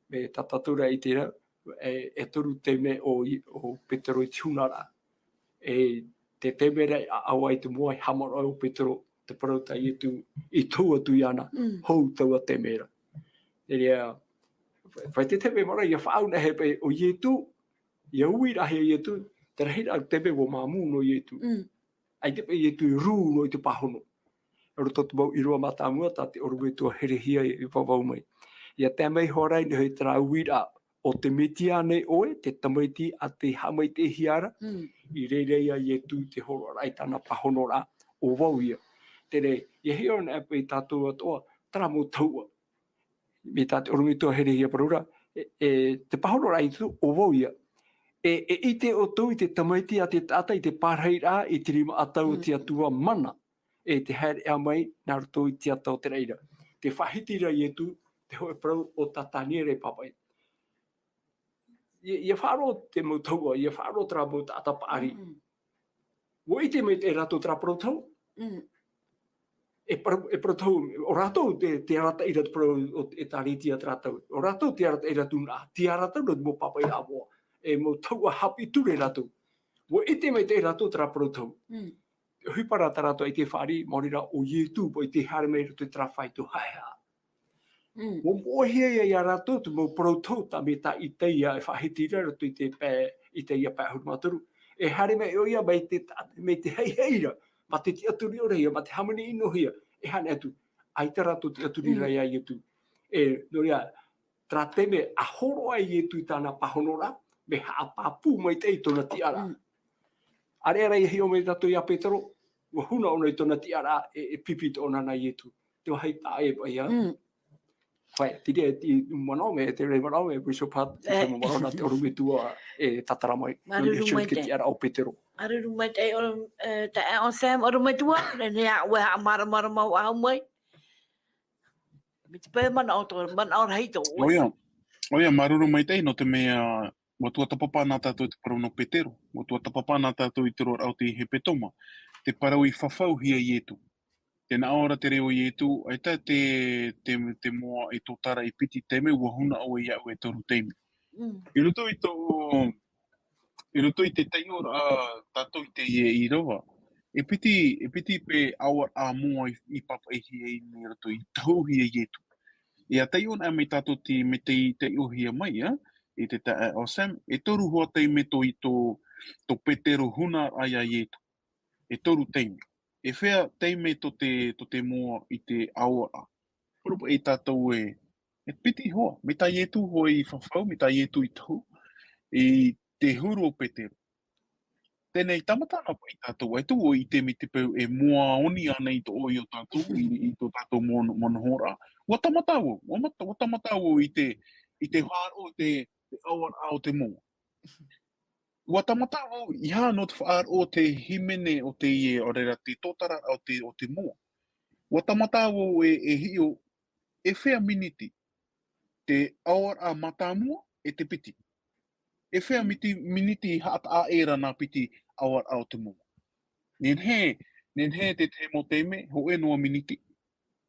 Mai tā tātou rā i terā, e, e toru taime ʻo I-, ʻo Petero i te huna rā. E, te taime rā i ʻaʻau ai te moa i haʻamanaʻo ai ʻo Petero, te parau tā Ietu i tohu atu iāna, Mm. hou taua taime ra. Terā, ʻia, ʻia, ʻia faʻaau na he paʻi ʻo Ietu, ʻia uiraʻahia Ietu, te rahi rā taime ʻua māmū nō Ietu. Mm. ʻAita paʻi Ietu i rū noa i te pāhono. I roto te mau ʻīrava mātāmua, tā te ʻorometua herehia i vavau mai. ʻIa tae mai hoʻi ra i niʻa i terā uiraʻa, ʻo te Metia nei ʻoe, te tamaiti a tei haʻamaitaʻihia ra, Mm. i reira ia Ietu i te hōroʻaraʻa i tāna pāhonoraʻa, ʻo vau ia. Terā, ʻia hiʻo anaʻe paʻi tātou atoʻa, terā mau tahuʻa. Mai tā te ʻorometua herehia parau ra, e, e, te pāhonoraʻa a Ietu, ʻo vau ia. E, e ʻite ʻoutou i te tamaiti a te taʻata i te pārahiraʻa i te rima ʻatau o Mm. te Atua mana, e te haereʻa mai nā roto i te ata o te raʻi ra. Tē faʻahiti ra Ietu, te hōʻē parau o tā Taniera i pāpaʻi. ʻIa, ʻia faʻaroʻo te mau tahuʻa, ʻia faʻaroʻo terā mau taʻata paʻari. Mm. ʻUa ʻite maitaʻi rātou terā parau tahuʻa. Mm. E parau, e parau tahuʻa, ʻo rātou te, te arataʻi ra te parau o, e tā Rītia terā tahuʻa. ʻO rātou te arataʻi ra tū nā, te arataʻi ra te mau pāpaʻiraʻa moa. E mau tahuʻa haʻapiʻi ture rātou. ʻUa ʻite maitaʻi rātou terā parau tahuʻa. Mm. ʻOhipa rā tā rātou i te fāriʻi, maori rā ʻo Ietu, paʻi tē haere mai i roto i terā fāito haʻehaʻa. Mm. ʻUa moʻehia ia, ia rātou te mau parau tahuʻa, tā, mai tā Itaia e faʻahiti ra i roto i te pae, Itaia pae ʻahuru mā toru. E haere mai ʻoia mai te ta-, mai te haihai ra, mā te tiʻaturi ʻore ia, mā te hāmani ʻino hia, e haere atu. ʻAita rātou tiʻaturi ra Mm. ia Ietu. E, nō reira, terā taime a hōroʻa ai Ietu i tāna pāhonoraʻa, mea haʻapāpū maitaʻi i tōna tiʻaraʻa. Mm. ʻAreʻa rā ʻia hiʻo mai tātou ia Petero, ʻua huna ʻōna i tōna tiʻaraʻa, e, e pipi tōna nā Ietu. Te vāhi taʻa ʻē paʻi ia. Mm. Paʻi, te reira, te manaʻo mai, te reira manaʻo mai, Bishop Hart, te Eh. mau manaʻo nā te ʻorometua e tātara mai. Māuruuru Nō te maitaʻi. Tiʻaraʻa o Petero. Māuruuru maitaʻi, ʻoro-, e, taeaʻe Sam, ʻorometua, nehenehe ʻoe e haʻamāramarama ʻahau mai. Mai te pae manaʻo tō, manaʻo rahi tō ʻoe. ʻOia, ʻoia, māuruuru maitaʻi nō te mea, ʻua tuatāpapa na tātou i te parau nō Petero, ʻua tuatāpapa na tātou i te roaraʻa o te hepetoma, te parau i fafauhia Ietu. Tē nā ʻō ra te reo o Ietu, ʻaita te, te, te moa i tōtara i piti taime ʻua huna ʻoe iāʻu e toru taime. Mm. I roto i tō, i roto i te taiʻoraʻa tātou i teie ʻīrava, e piti, e piti paʻi ʻaoraʻa moa i, i pāpaʻihia i roto i tahuhia Ietu. ʻIa taiʻo anaʻe mai tātou te, mai te taiʻohia mai, ā, i te taeaʻe Sam, e toru hoʻi taime tō i tō, tō Petero huna ai iā Ietu. E toru taime. E fea taime tō te, tō te moa i te ʻaoraʻa. Parau paʻi tātou e, e piti hoʻi, mai tā Ietu hoʻi i fafau, mai tā Ietu i tohu, i te huru o Petero. Teie nei tāmata ana paʻi tātou, ʻaita ʻua ʻite mai te peu e moa oni ana i tō ʻoe o tātou, i, i tō tātou mono-, monohoraʻa. ʻUa tāmata vau, ʻua mata-, ʻua tāmata vau i te, i te faʻaroʻo te, te ʻaoraʻa o te moa. ʻUa tāmata vau, ʻeiaha nō te faʻaroʻo te hīmene o teie, ʻaore ra te tōtara o te, o te moa. ʻUa tāmata vau e, e hiʻo, e fea miniti, te ʻaoraʻa mātāmua, e te piti. E fea miti-, miniti haʻataʻa ʻē ra nā piti ʻaoraʻa o te moa. Nehenehe, nehenehe te tahi mau taime, hōʻē noa miniti.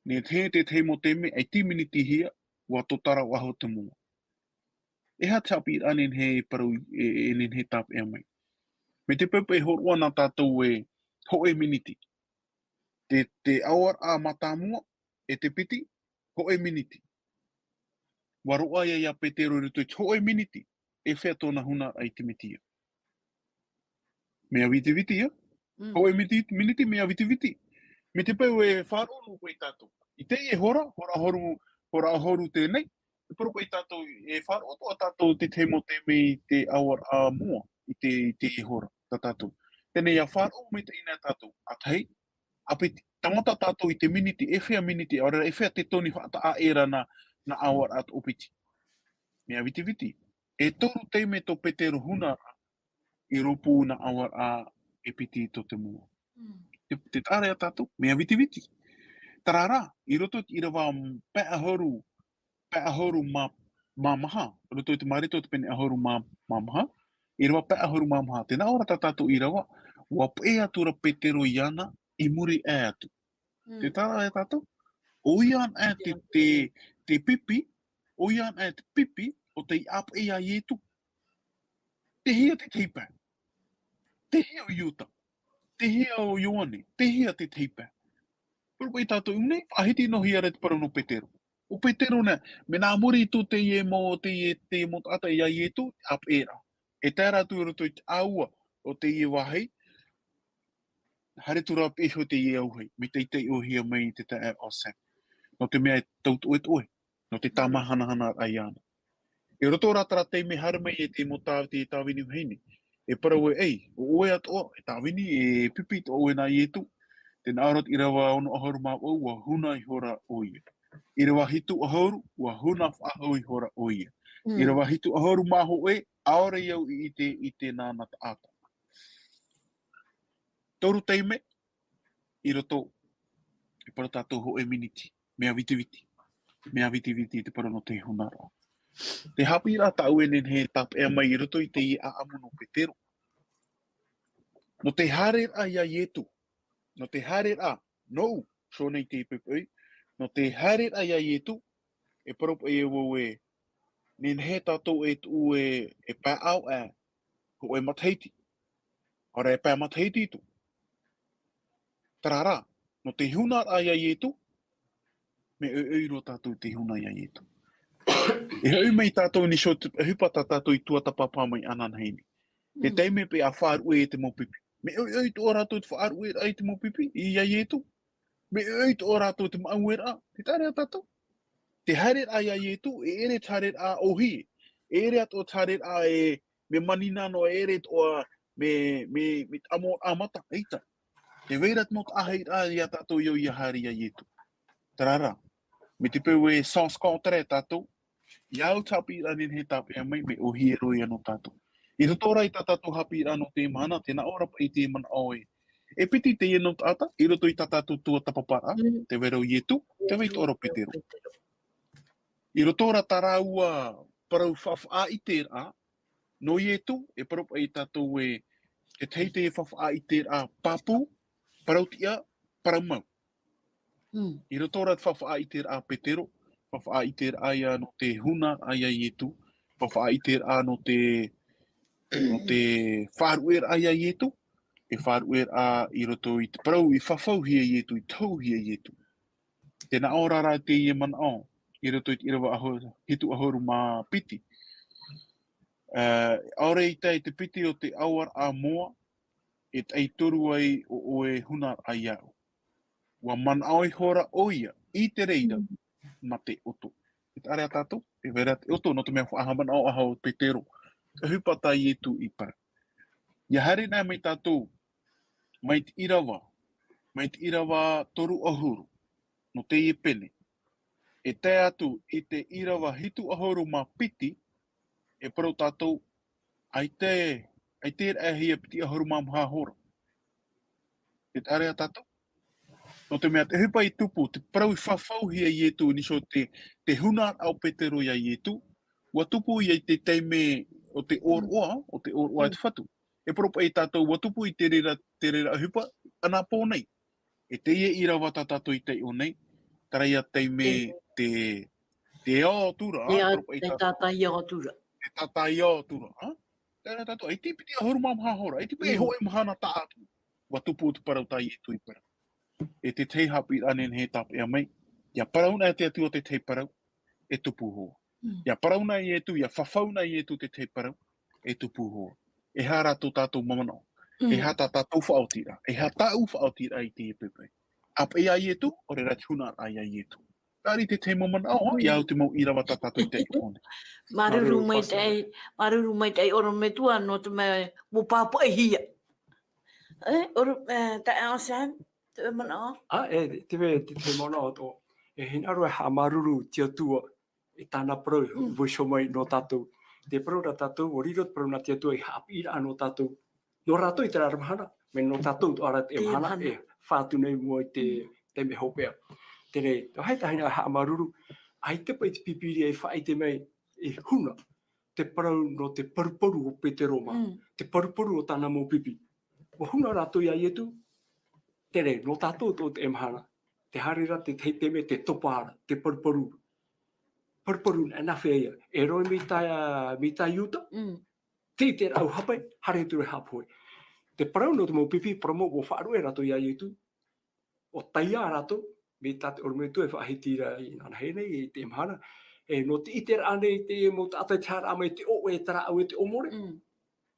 Nehenehe te tahi mau taime, ʻaita i minitihia, ʻua tōtara ʻaʻau te moa. E aha te haʻapiʻiraʻa nehenehe e parau, e, e nehenehe tāpeʻa mai. Mai te peu paʻi e hōroʻa na tātou e hōʻē miniti. Te, te ʻaoraʻa mātāmua, e te piti, hōʻē miniti. ʻUa roaʻa ia iā Petero i roto i te hōʻē miniti, e fea tōna hunaraʻa i te Metia. Mea vitiviti, ā? Mm. Hōʻē miti-, miniti, mea vitiviti. Mai te peu e faʻaroʻo noa paʻi tātou. I teie hora, hora ʻahuru, hora ʻahuru teie nei, e parau paʻi tātou, e faʻaroʻo atoʻa tātou te tahi mau taime i te ʻaoraʻa moa, i te, i teie hora, tā tātou. Teie nei ʻia faʻaroʻo maitaʻi na tātou, ʻa tahi, ʻa piti. Tāmata tātou i te miniti, e fea miniti, ʻaore ra, e fea te toni haʻataʻa ʻē ra nā, nā ʻaoraʻa toʻopiti. Mea vitiviti. E toru taime tō Petero huna ra, i rōpū nā ʻaoraʻa e piti tō te moa. Mm. Te, te taʻa ra ia tātou, mea vitiviti. Terā rā, i roto i te ʻīrava pae ʻahuru, pae ʻahuru mā, mā maha, i roto i te Mareko te pene ʻahuru mā, mā maha, ʻīrava pae ʻahuru mā maha. Tē nā ʻō ra tā tātou ʻīrava, ua peʻe atu ra Petero iāna, i muri aʻe atu. Mm. Tē tae ra tātou, ʻoia anaʻe te, te, te pipi, ʻoia anaʻe te pipi, o tei ʻāpeʻe iā Ietu. Tei hea te tahi pae? Tei hea ʻo Iuta? Tei hea ʻo Ioane? Tei hea te tahi pae? Parau paʻi tātou i muri, faʻahiti noa hia ra te parau nō Petero. ʻO Petero nei, mea nā muri atu teie mau, teie, teie mau taʻata iā Ietu, ʻāpeʻe ra. E tae ra atu i roto i te ʻāua o teie vāhi, haere atu ra piʻi iho teie auahi, mai te taiʻohia mai i te taeaʻe o Sam. Nō te mea e tautoʻetoʻe, nō te tāmāhanahana iāna. I roto rā terā taime haere mai e te mau tā-, te tāvini vahine. E parau ē, ʻo ʻoe atoʻa, e tāvini, e pipi atoʻa ʻoe nā Ietu. Tē nā ʻō ra te ʻīrava ono ʻahuru mā vaʻu, ua huna ihora ʻoia. ʻĪrava hitu ʻahuru, ua huna faʻahou ihora ʻoia. Mm. ʻĪrava hitu ʻahuru mā hōʻē, ʻaore au i ʻite i te nāna taʻata. Toru taime, i roto, e parau tātou hōʻē miniti, mea vitiviti, mea vitiviti te parau nō te hunaraʻa. Te haʻapiʻiraʻa tāʻu e nehenehe e tāpeʻa mai i roto i teie ʻāʻamu nō Petero. Nō te haereraʻa iā Ietu, nō te haereraʻa, nōʻu, so nei te pepe, nō te haereraʻa iā Ietu, e parau paʻi e vau ē, nehenehe tātou e tuʻu e, e pae ʻāvaʻe, hōʻē matahiti. ʻAore e pae matahiti atu. Terā rā, nō te hunaraʻa iā Ietu, mea ʻoiʻoi roa tātou i te huna iā Ietu. E hoʻi mai tātou i niʻa i te ʻohipa tā tātou i tuatāpapa mai ananahi nei. Te Mm. taime paʻi ʻa faʻaruʻe e te mau pipi. Mea ʻoiʻoi atoʻa rātou te faʻaruʻeraʻa i te mau pipi, iā Ietu. Mea ʻoiʻoi atoʻa rātou te maʻueraʻa, tē taea ra tātou. Te haereraʻa iā Ietu, e ʻere te haereraʻa ʻōhie. E ʻere atoʻa te haereraʻa e, mea manino noa, e ʻere atoʻa, mea, mea, mea ʻāmata, ʻaita. Tē vai ra te mau taʻahiraʻa iā tātou i au ia haere iā Ietu. Terā rā, mai te peu ē sens contraire tātou, ia au te haʻapiʻiraʻa nehenehe e tāpeʻa mai, mea ʻōhie roa ia nō tātou. I roto rā i tā tātou haʻapiʻiraʻa nō teie mahana, tē nā ʻō ra paʻi te manaʻo ē, e piti teie nō taʻata, i roto i tā tātou tuatāpaparaʻa, Mm. tē vai ra ʻo Ietu, tē vai atoʻa ra ʻo Petero. I roto rā tā rāua parau faʻaʻiteraʻa, nō Ietu, e parau paʻi tātou ē, e tahi te faʻaʻiteraʻa pāpū, parau tiʻa, parau mau. Mm. I roto rā te faʻaʻiteraʻa Petero, faʻaʻiteraʻa ia nō te hunaraʻa iā Ietu, faʻaʻiteraʻa nō te, nō te faʻaruʻeraʻa iā Ietu, e faʻaruʻeraʻa i roto i te parau i fafauhia e Ietu, i tohuhia e Ietu. Tē nā ʻō ra rā teie manaʻo, i roto i te ʻīrava ʻahu-, hitu ʻahuru mā piti. Ā, ʻaore i tae i te piti o te ʻaoraʻa moa, e taʻi toru ai ʻo ʻoe hunaraʻa iāʻu. Ua manaʻo ihora ʻoia, i te reira, Mm. mā te ʻoto. E taʻa ra tātou, e vai ra te ʻoto, nō te mea faʻahaʻamanaʻo ʻaha ʻo Petero. Te ʻohipa tā Ietu i parau. Ia haere anaʻe mai tātou, mai te ʻīrava, mai te ʻīrava toru ʻahuru, nō teie pene. E tae atu i te ʻīrava hitu ʻahuru mā piti, e parau tātou, ʻaita, ʻaita e raʻehia piti ʻahuru mā maha hora. E taʻa ra tātou. Nō te mea te ʻohipa i tupu, te parau i fafauhia e Ietu i niʻa i te, te hunaraʻa o Petero iā Ietu, ua tupu ia i te taime o te ʻōroʻa, o te ʻōroʻa e te Fatu. E parau paʻi tātou, ua tupu i te reira, te reira ʻohipa, anapō nei. E teie ʻīrava tā tātou i taiʻo nei, terā ia taime te, te ao atu ra, Te a-, parau paʻi te tātou. Tātaiao atu ra. Te tātaiao atu ra, ha? Terā tātou, ʻaita piti ʻahuru mā maha hora, ʻaita paʻi Mm. hōʻē mahana taʻa atu. Ua tupu te parau tā Ietu i parau. E te tahi haʻapiʻiraʻa nehenehe e tāpeʻa mai, ia parau anaʻe te Atua te tahi parau, e tupu hoʻi. Mm. Ia parau anaʻe Ietu, ia fafau anaʻe Ietu te tahi parau, e tupu hoʻi. E aha rā tō tātou manaʻo? Mm. E aha tā tātou faʻaotiraʻa? E aha tāʻu faʻaotiraʻa i teie poʻipoʻi? ʻĀpeʻe iā Ietu, ʻaore rā te hunaraʻa iā Ietu. Terā te tahi mau manaʻo, Mm. ia au te mau ʻīrava tā tātou i taiʻo nei. Māuruuru Māuruuru, maitaʻi, Pastor. Māuruuru maitaʻi ʻorometua, nō te mea ʻua pāpaʻihia. E, ʻoro-, e, taeaʻe Sam, te manaʻo? Ā, e, te mea, te, te manaʻo atoʻa. E hinaʻaro e haʻamāuruuru te Atua, e tāna parau, Mm. ʻua iho mai nō tātou. Te parau nā tātou, ʻua riro te parau nā te Atua i haʻapiʻiraʻa nō tātou. Nō rātou i terā mahana, mai nō tātou atoʻa ra te Te mahana, mahana. E fā atu nei mua i te, Mm. te mea hopeʻa. Terā, te vāhi tāhina haʻamāuruuru, ʻaita paʻi te Pīpīria e faʻaʻite mai, e huna. te parau nō te paruparu o Petero mā, te paruparu o tāna mau pipi. ʻUa huna rātou iā Ietu, terā, nō tātou tō teie mahana, te haere ra te tahi taime te topa ra, te paruparu. Paruparu, nā, nā hea ia, e rohe mai tā, mai tā Iuta, tei terā ʻau hape, haere atu ra e haʻapohe. Te parau nō te mau pipi, parau mau, ʻua faʻaruʻe rātou iā Ietu, ʻua taiā rātou, mai tā te ʻorometua e faʻahiti ra i nānahi nei, i teie mahana. E, nō te ʻiteraʻa nei, te mau taʻata i te haere mai te ʻoʻe, e terā ʻau e te ʻōmore.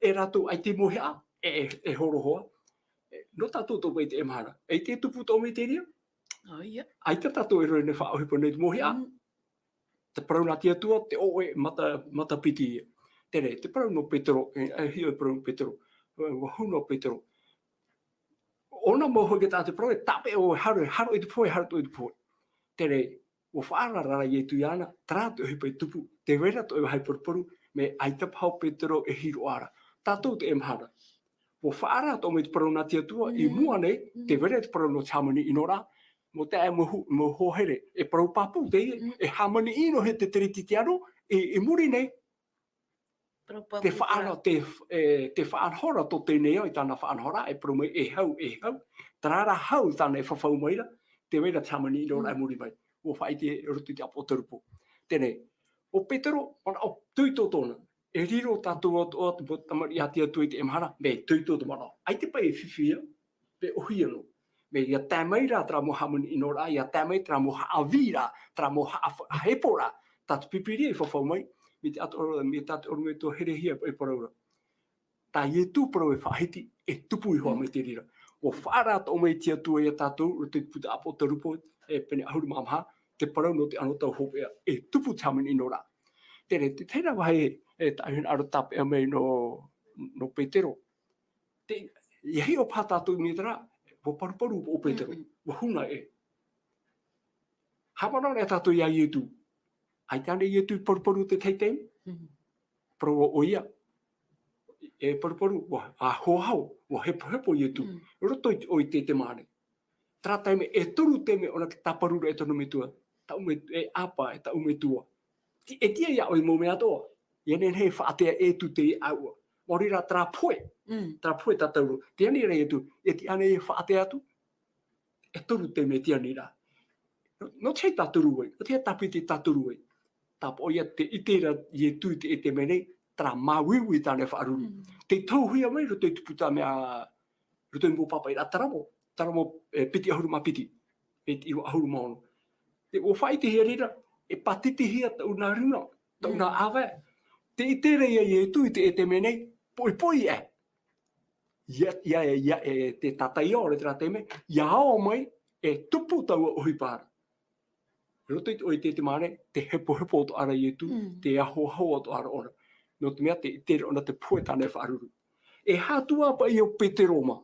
E rātou ʻaita i mauhaʻa, e, e, e horo hoʻi. E, nō tātou tō teie mahana. ʻAita e tupu tō mai te reira? ʻAita. ʻAita tātou e rohe nei faʻaʻohipa nei te mauhaʻa. Te parau nā te Atua, te ʻoʻe mata, matapiti ia. Terā, te parau nō Petero, e, e hiʻo e parau nō Petero. ʻUa huna ʻo Petero. ʻŌna mau hoʻi te taʻata parau, e tāpeʻa ʻoe, haere, haere i te pohe, haere i te pohe. Terā, ʻua faʻaara ra Ietu iāna, terā te ʻohipa e tupu, tē vai ra tō ʻoe vāhi paruparu, mea ʻaita paha ʻo Petero e hiroʻa ra. Tātou teie mahana. ʻUa faʻaara atoʻa mai te parau nā te Atua, i mua nei, tē vai ra te parau nō te hāmani ʻino ra, mau taeaʻe, mau hu-, mau hoa here, e parau pāpū teie, e hāmani ʻino hia te Teretitiano, i, i muri nei, te faʻana-, te, e, te faʻanahoraʻa tō teie nei ao, i tāna faʻanahoraʻa, e parau mai, e hau, e hau, terā rā hau tāna e fafau mai ra, tē vai ra te hāmani ʻino ra i muri mai. ʻUa faʻaʻite i roto i te ʻApotarupo. Teie nei, ʻo Petero, manaʻo toitō tōna. E riro tātou atoʻa, te mau tamariʻi a te Atua i teie mahana, mea toitō te manaʻo. ʻAita paʻi e fifi ia, pe ʻohie noa. Mea ʻia tae mai rā terā mau hāmani ʻino ra, ʻia tae mai terā mau haʻavī ra, terā mau haʻa-, haʻahepo ra, tā te Pīpīria i fafau mai, mai te ʻato-, mai tā te ʻorometua herehia e parau ra. Tā Ietu parau e faʻahiti, e tupu iho ā mai te reira. ʻUa faʻaara atoʻa mai te Atua iā tātou, roto i te puta ʻApotarupo, e pene ʻahuru mā maha, te parau nō te anotau hopeʻa, e tupu te hāmani ʻino ra. Terā, te, terā vāhi, e, tāʻu hinaʻaro tāpeʻa mai nō, nō Petero. Te, ʻia hiʻo paha tātou i terā, ʻua paruparu ʻo Petero, ʻua huna ē. Haʻamanaʻo ra tātou iā Ietu. ʻAita ānei Ietu i paruparu te tahi taime? Parau ʻoia. E paruparu, ʻua, ʻa hoahoa, ʻua hepohepo Ietu. Roto i te, ʻo i te ʻetemeane. Terā taime, e toru taime ʻōna tāparu ra e tōna metua. Tāʻu met-, e ʻāpā, e tāʻu metua. Ti-, e tiʻa iā ʻoe mau mea atoʻa. ʻIa nehenehe e faʻatea atu teie ʻāua. Maori rā terā pohe. Terā pohe tātauro. Tē ani ra Ietu. E tiʻa ānei e faʻatea atu? E toru taime tē ani ra. Nō, nō te aha tātauro ai? Nō te aha tāpiti tātauro ai? Tāpaʻo ia tē ʻite ra Ietu i te, i te mea nei, terā māuiui tāna e faʻaruru. Tē tohuhia mai roto i te puta mea, roto i te mau pāpaʻiraʻa Taramo, Taramo, e, piti ʻahuru mā piti, e te ʻīrava ʻahuru mā ono. Te, ʻua faʻaʻitehia reira, e pātitihia tāʻu nā rima, tāʻu nā ʻāvae. Tē ʻite ra ia Ietu i te, i te mea nei, poʻipoʻi ē. ʻIa, ʻia, ʻia, e te tātaʻi ʻore terā taime, ʻia ao mai, e tupu taua ʻohipa ra. Roto i te, ʻo i te, te mea nei, te hepohepo atoʻa ra Ietu, te ahoaho atoʻa ra ʻōna. Nō te mea tē ʻite ra ʻōna te pohe tāna e faʻaruru. E aha atu ā paʻi ʻo Petero mā.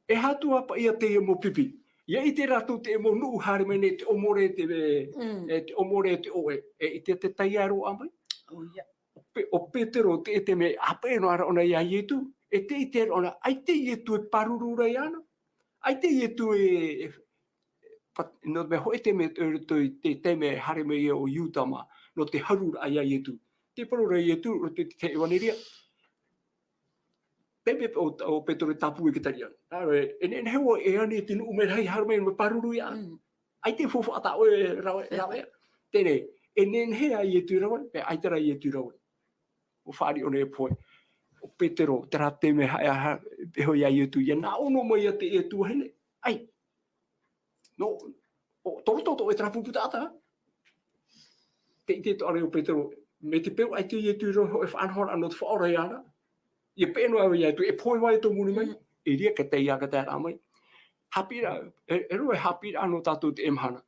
E aha atu ā paʻi ia teie mau pipi. ʻIa ʻite rātou te mau nuʻu haere mai nei te ʻōmore, te, e, te ʻōmore, te ʻoʻe. E ʻite te taiaroraʻa mai? ʻO Pe-, ʻo Petero, te, te mea ʻāpeʻe noa ra ʻōna iā Ietu, e tē ʻite ra ʻōna, ʻaita Ietu e pāruru ra iāna. ʻAita Ietu e, e, pat-, nō te mea hōʻē taime, e, te, te mea haere mai ʻo Iuta mā, nō te haruraʻa iā Ietu. Te parau ra Ietu, roto i te, te ʻevaneria. Te mea ʻo, ʻo Petero e tāpū i te tariʻa. Nā reira, e nehenehe vau e ani te nuʻu merahi haere mai, mea pāruru iāʻu. ʻAita e faufaʻa tā ʻoe e rave, rave. Teie, e nehenehe ā Ietu i rave, e ʻaita rā Ietu i rave. ʻUa fāriʻi ʻōna e pohe. ʻO Petero, terā taime haʻa, haʻa, e hoʻi iā Ietu, ʻia nā ʻō noa mai ia te, e tuahine. ʻAi. Nō, ʻo, tō roto tō ʻoe terā pupu taʻata. Tē ʻite atoʻa ra ʻo Petero, mai te peu ʻaita Ietu i rave, hōʻē faʻanahoraʻa nō te faʻaora iāna. ʻIa peʻe noa au iā Ietu, e pohe vau i tō muri mai, e ʻere ia ka tae ia ka taeraʻa mai. Haʻapiʻiraʻa, e, e rave haʻapiʻiraʻa nō tātou teie mahana.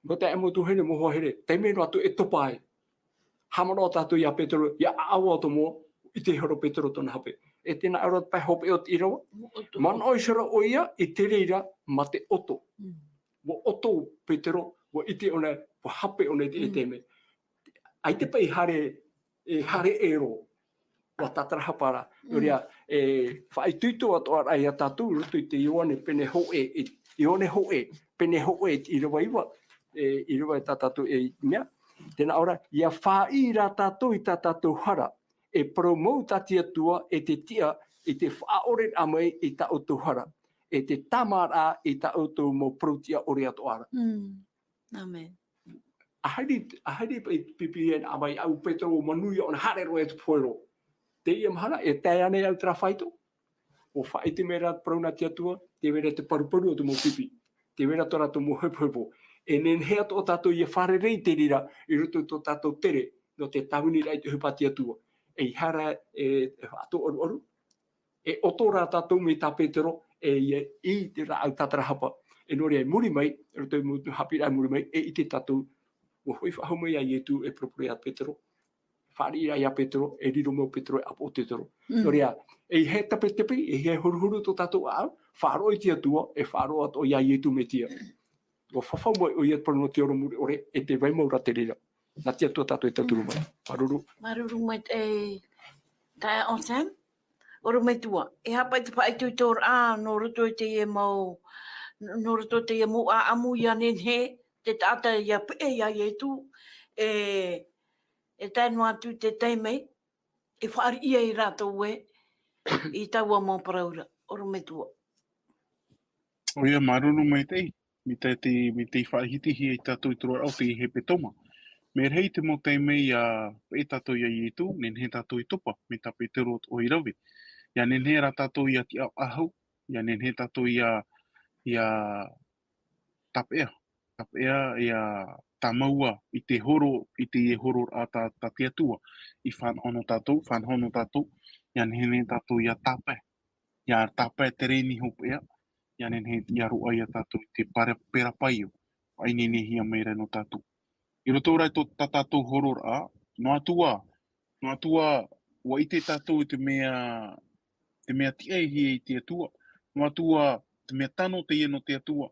Nō te mau tuahine, mau hoa here, taime noa atu e topa ai. Haʻamanaʻo tātou iā Petero, ʻia ʻaʻau atoʻa mau, ʻite ihora Petero tōna hape. E tē nā ʻō ra te pae hopeʻa o te ʻīrava. Manaʻo ihora ʻoia, i te reira, mā te ʻoto. ʻUa ʻoto Petero, ʻua ʻite ʻōna, ʻua hape ʻōna i te, e taime. ʻAita paʻi haere, e haere ʻē roa. ʻUa tātarahapa ra. Nō reira, e faʻaitoito atoʻa ra ia tātou, roto i te Ioane pene hōʻē, e, Ioane hōʻē, pene hōʻē, ʻīrava iva, e, ʻīrava tā tātou e mea, Tēnā ʻō ra, ʻia fāriʻi rā tātou i tā tātou hara, e parau mau tā te Atua, e te tiʻa, i te faʻaʻoreraʻa mai i tā ʻoutou hara, e te tāmāraʻa i tā ʻoutou mau parau tiʻa ʻore atoʻa ra. Mm. Amen. ʻAhiri, ʻahiri i pipi e nā mai au Petero ʻo manuia ʻōna haere roa e te pohe roa. Teie mahana, e tae ānei au terā faito? ʻUa faʻaʻite mai ra te parau nā te Atua, tē vai ra te paruparu o te mau pipi. Tē vai ra tō rātou mau hepohepo. E nehenehe atoʻa tātou ʻia fārerei i te reira, i roto i tō tātou tere, nō te tāviniraʻa i te ʻohipa a te Atua. ʻEiaha ra e, e faʻaʻaruʻaru, e ʻoto rā tātou mai tā Petero, e ʻia ʻī te rāʻau tātarahapa. E nō reira i muri mai, i roto i te mau haʻapiʻiraʻa i muri mai, e ʻite tātou, ʻua hoʻi faʻahou mai ʻo Ietu e parapara iā Petero, fāriʻi rā iā Petero, e riro mai ʻo Petero, e ʻapo ʻo Petero. Mm. Nō reira, ʻeiaha e tepetepe, ʻeiaha e huruhuru tō tātou ʻāʻau, faʻaroʻo i te Atua, e faʻaroʻo atoʻa iā Ietu Metia. ʻUa fafau mai ʻoia te parau nō te ora mure ʻore, e tē vai mau ra te reira. Nā te Atua tātou e tauturu mai. Māuruuru. Māuruuru maitaʻi, taeaʻe Sam. ʻOrometua, e aha paʻi te faʻaitoitoraʻa, nō roto i teie mau, nō roto i teie mau ʻāʻamu ʻia nehenehe, te taʻata ʻia peʻe iā Ietu, e, e tae noa atu te taime, e fāriʻi ai rātou ē, i taua mau parau ra, ʻorometua. ʻOia, māuruuru maitaʻi, mai te, mai te faʻahitihia ia tātou i te roaraʻa o te hepetoma. Mea rahi te mau taime ʻia peʻe tātou iā Ietu, nehenehe tātou e topa, mai tā Petero atoʻa i rave. ʻIa nehenehe rā tātou ʻia tiʻaʻahu, ʻia nehenehe tātou ʻia, ʻia tāpeʻa, tāpeʻa, ʻia tāmau i te horo, i te hororaʻa tā, tā te Atua, i fānaʻo nō tātou, fānaʻo nō tātou, ʻia nehenehe tātou ʻia tāpae, ʻia tāpae te reni hopeʻa, ʻia nehenehe ʻia roaʻa ia tātou i te pere-, perapaio, faʻaineinehia mai ra nō tātou. I roto rā i tō tā tātou hororaʻa, noa atu ā, noa atu ā, ʻua ʻite tātou i te mea, te mea tiʻa e hia i te Atua, noa atu ā, te mea tano teie nō te Atua,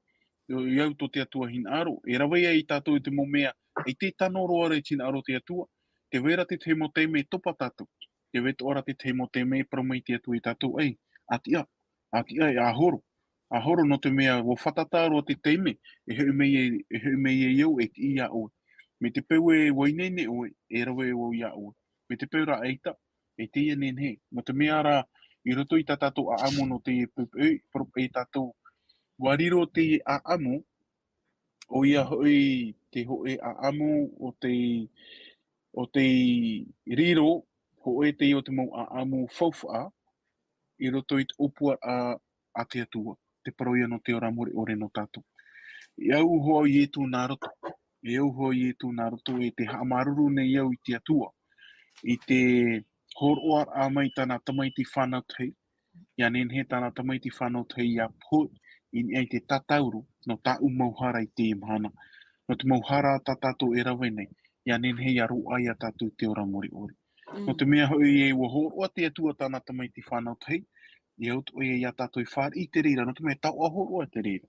i, i au tō te Atua hinaʻaro, e rave ai tātou i te mau mea, e ʻite tano roa ra i te hinaʻaro o te Atua, tē vai ra te tahi mau taime e topa tātou, tē vai atoʻa ra te tahi mau taime e parau mai te Atua ia tātou, ʻei, ʻa tiʻa, ʻa tiʻa e ʻa horo, ʻa horo nō te mea ʻua fātata roa te taime, e hoʻi mai ai, e hoʻi mai ai au e tiʻi iā ʻoe. Mai te peu ē ʻua ineine ʻoe, e rave vau iā ʻoe. Mai te peu rā ʻaita, e teie nehenehe. Nō te mea rā, i roto i tā tātou ʻāʻamu nō te poʻipoʻi, poʻipoʻi tātou, ʻua riro te ʻāʻamu, ʻoia hoʻi te hōʻē ʻāʻamu o te, o te riro, hōʻē teie o te mau ʻāʻamu faufaʻa, i roto i te ʻōpuaraʻa a te Atua, te parau ia nō te ora mure ʻore nō tātou. E au hoʻi ʻo Ietu nā roto, e au hoʻi ʻo Ietu nā roto, e tē haʻamāuruuru nei au i te Atua, i te hōroʻaraʻa mai tāna tamaiti fānau tahi, ʻia nehenehe tāna tamaiti fānau tahi ʻia pohe i niʻa i te tātauro nō tāʻu mau hara i teie mahana. Nō te mau hara tā tātou e rave nei, ʻia nehenehe ʻia roaʻa ia tātou i te ora mure ʻore. Mm. Nō te mea hoʻi ē ʻua hōroʻa te Atua tāna tamaiti fānau tahi, e au atoʻa ia tātou e fāriʻi i te reira, nō te mea taoʻa hōroʻa te reira.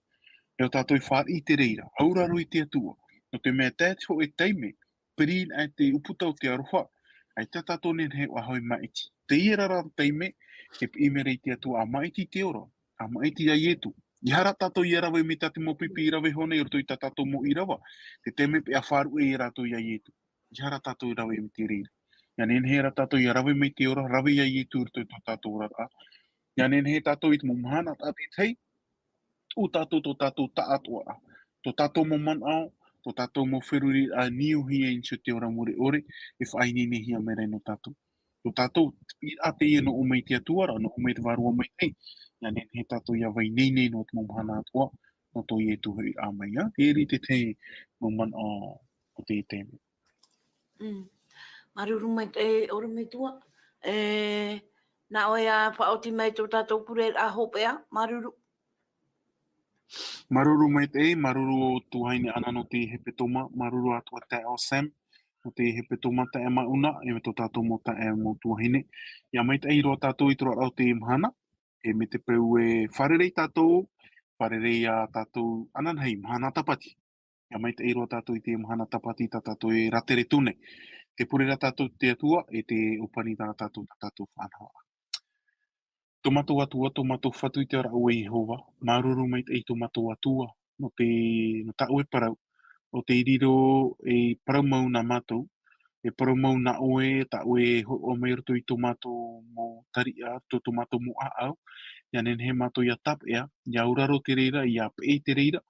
E au tātou e fāriʻi i te reira, auraro i te Atua. Nō te mea tae te hōʻē taime, piri anaʻe te ʻūputa o te aroha, ʻaita tātou e nehenehe ʻia hoʻi maʻiti. Teie rā rā taime, e piʻi mai ra te Atua ʻa maʻiti i te ora, ʻa maʻiti iā Ietu. ʻEiaha rā tātou ʻia rave mai tā te mau pipi i rave iho nei i roto i tā tātou mau ʻīrava, te taime paʻi ʻa faʻaruʻe ia rātou iā Ietu. ʻEiaha rā tātou e rave mai te reira. ʻIa nehenehe rā tātou ʻia rave mai te ora, rave iā Ietu i roto i tō tātou oraraʻa. ʻIa nehenehe tātou i te mau mahana taʻa te tahi, ʻo tātou tō tātou taʻatoʻaraʻa, tō tātou mau manaʻo, tō tātou mau feruriraʻa, niuhia i niʻa i te ora mure ʻore, e faʻaineinehia mai ra nō tātou. Tō tātou, i ʻā teie nō ʻō mai te Atua ra, nō ʻō mai te Vārua Maitaʻi, ʻia nehenehe tātou ʻia vai ineine noa te mau mahana atoʻa, nō tō Ietu hoʻiraʻa mai, ā? Teie te tahi mau manaʻo o te taime. Mm. Māuruuru maitaʻi, ʻorometua. E, nā ʻoe ʻia faʻaoti mai tō tātou pureraʻa hopeʻa, māuruuru. Māuruuru maitaʻi, māuruuru tuahine Ana nō te hepetoma, māuruuru atoʻa taeaʻe Sam, nō te hepetoma taeaʻe Mauna, e me tō tātou mau taeaʻe mau tuahine. ʻIa maitaʻi roa tātou i te oraraʻa o teie mahana, e mai te peu e fārerei tātou, fārerei ia tātou ananahi, mahana tāpati. ʻIa maitaʻi roa tātou i te mahana tāpati tā tātou e rātere atu nei. Tē pure ra tātou i te Atua, e tē ʻōpani ra tātou tā tātou faʻanahoraʻa. Tō mātou Atua, tō mātou Fatu i te oraraʻa, ʻo Iehova, māuruuru maitaʻi tō mātou Atua, nō te, nō tā ʻoe parau, ʻo tei riro e parau mau nā mātou, e parau mau nā ʻoe, tā ʻoe e hōroʻa mai roto i tō mātou mau tariʻa, tō, tō mātou mau ʻāʻau, ʻia nehenehe mātou ʻia tāpeʻa, ʻia auraro te reira, ʻia peʻe i te reira,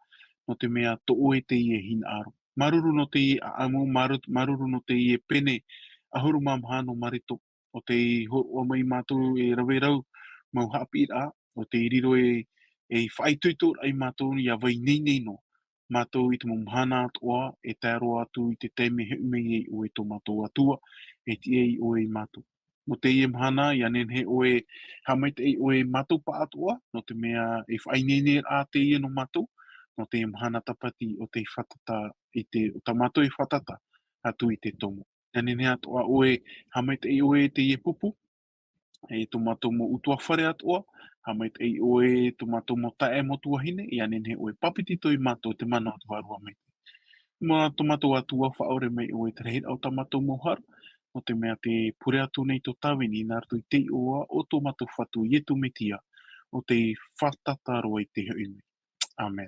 nō te mea tō ʻoe teie hinaʻaro. Māuruuru nō teie ʻāʻamu, māru-, māuruuru nō teie pene ʻahuru mā maha nō Marito, ʻo tei hōroʻa mai mātou e rave rau mau haʻapiʻiraʻa, ʻo tei riro e, e faʻaitoitoraʻa ia mātou ʻia vai ineine noa mātou i te mau mahana atoʻa e tae roa atu i te taime e hoʻi mai ai ʻoe tō mātou Atua, e tiʻa ai ʻoe ia mātou. Nō teie mahana, ʻia nehenehe ʻoe e haʻamaitaʻi ʻoe ia mātou pāʻatoʻa, nō te mea e faʻaineineraʻa teie nō mātou, nō teie mahana tāpati ʻo tei fātata i te, ʻo tā mātou e fātata atu i te tomo. ʻIa nehenehe atoʻa ʻoe e haʻamaitaʻi ʻoe i teie pupu, e tō mātou mau ʻutuāfare atoʻa, haʻamaitaʻi ʻoe i tō mātou mau taeaʻe mau tuahine, ʻia nehenehe ʻoe e pāpetito ia mātou i te mana o te Vārua Maitaʻi. Mā tō mātou Atua, faʻaʻore mai ʻoe i te rahiraʻa o tā mātou mau hara, nō te mea tē pure atu nei tō tāvini nā roto i te iʻoa o tō mātou Fatu Ietu Metia, ʻo tei fātata roa i te hoʻi mai.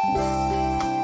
ʻĀmene.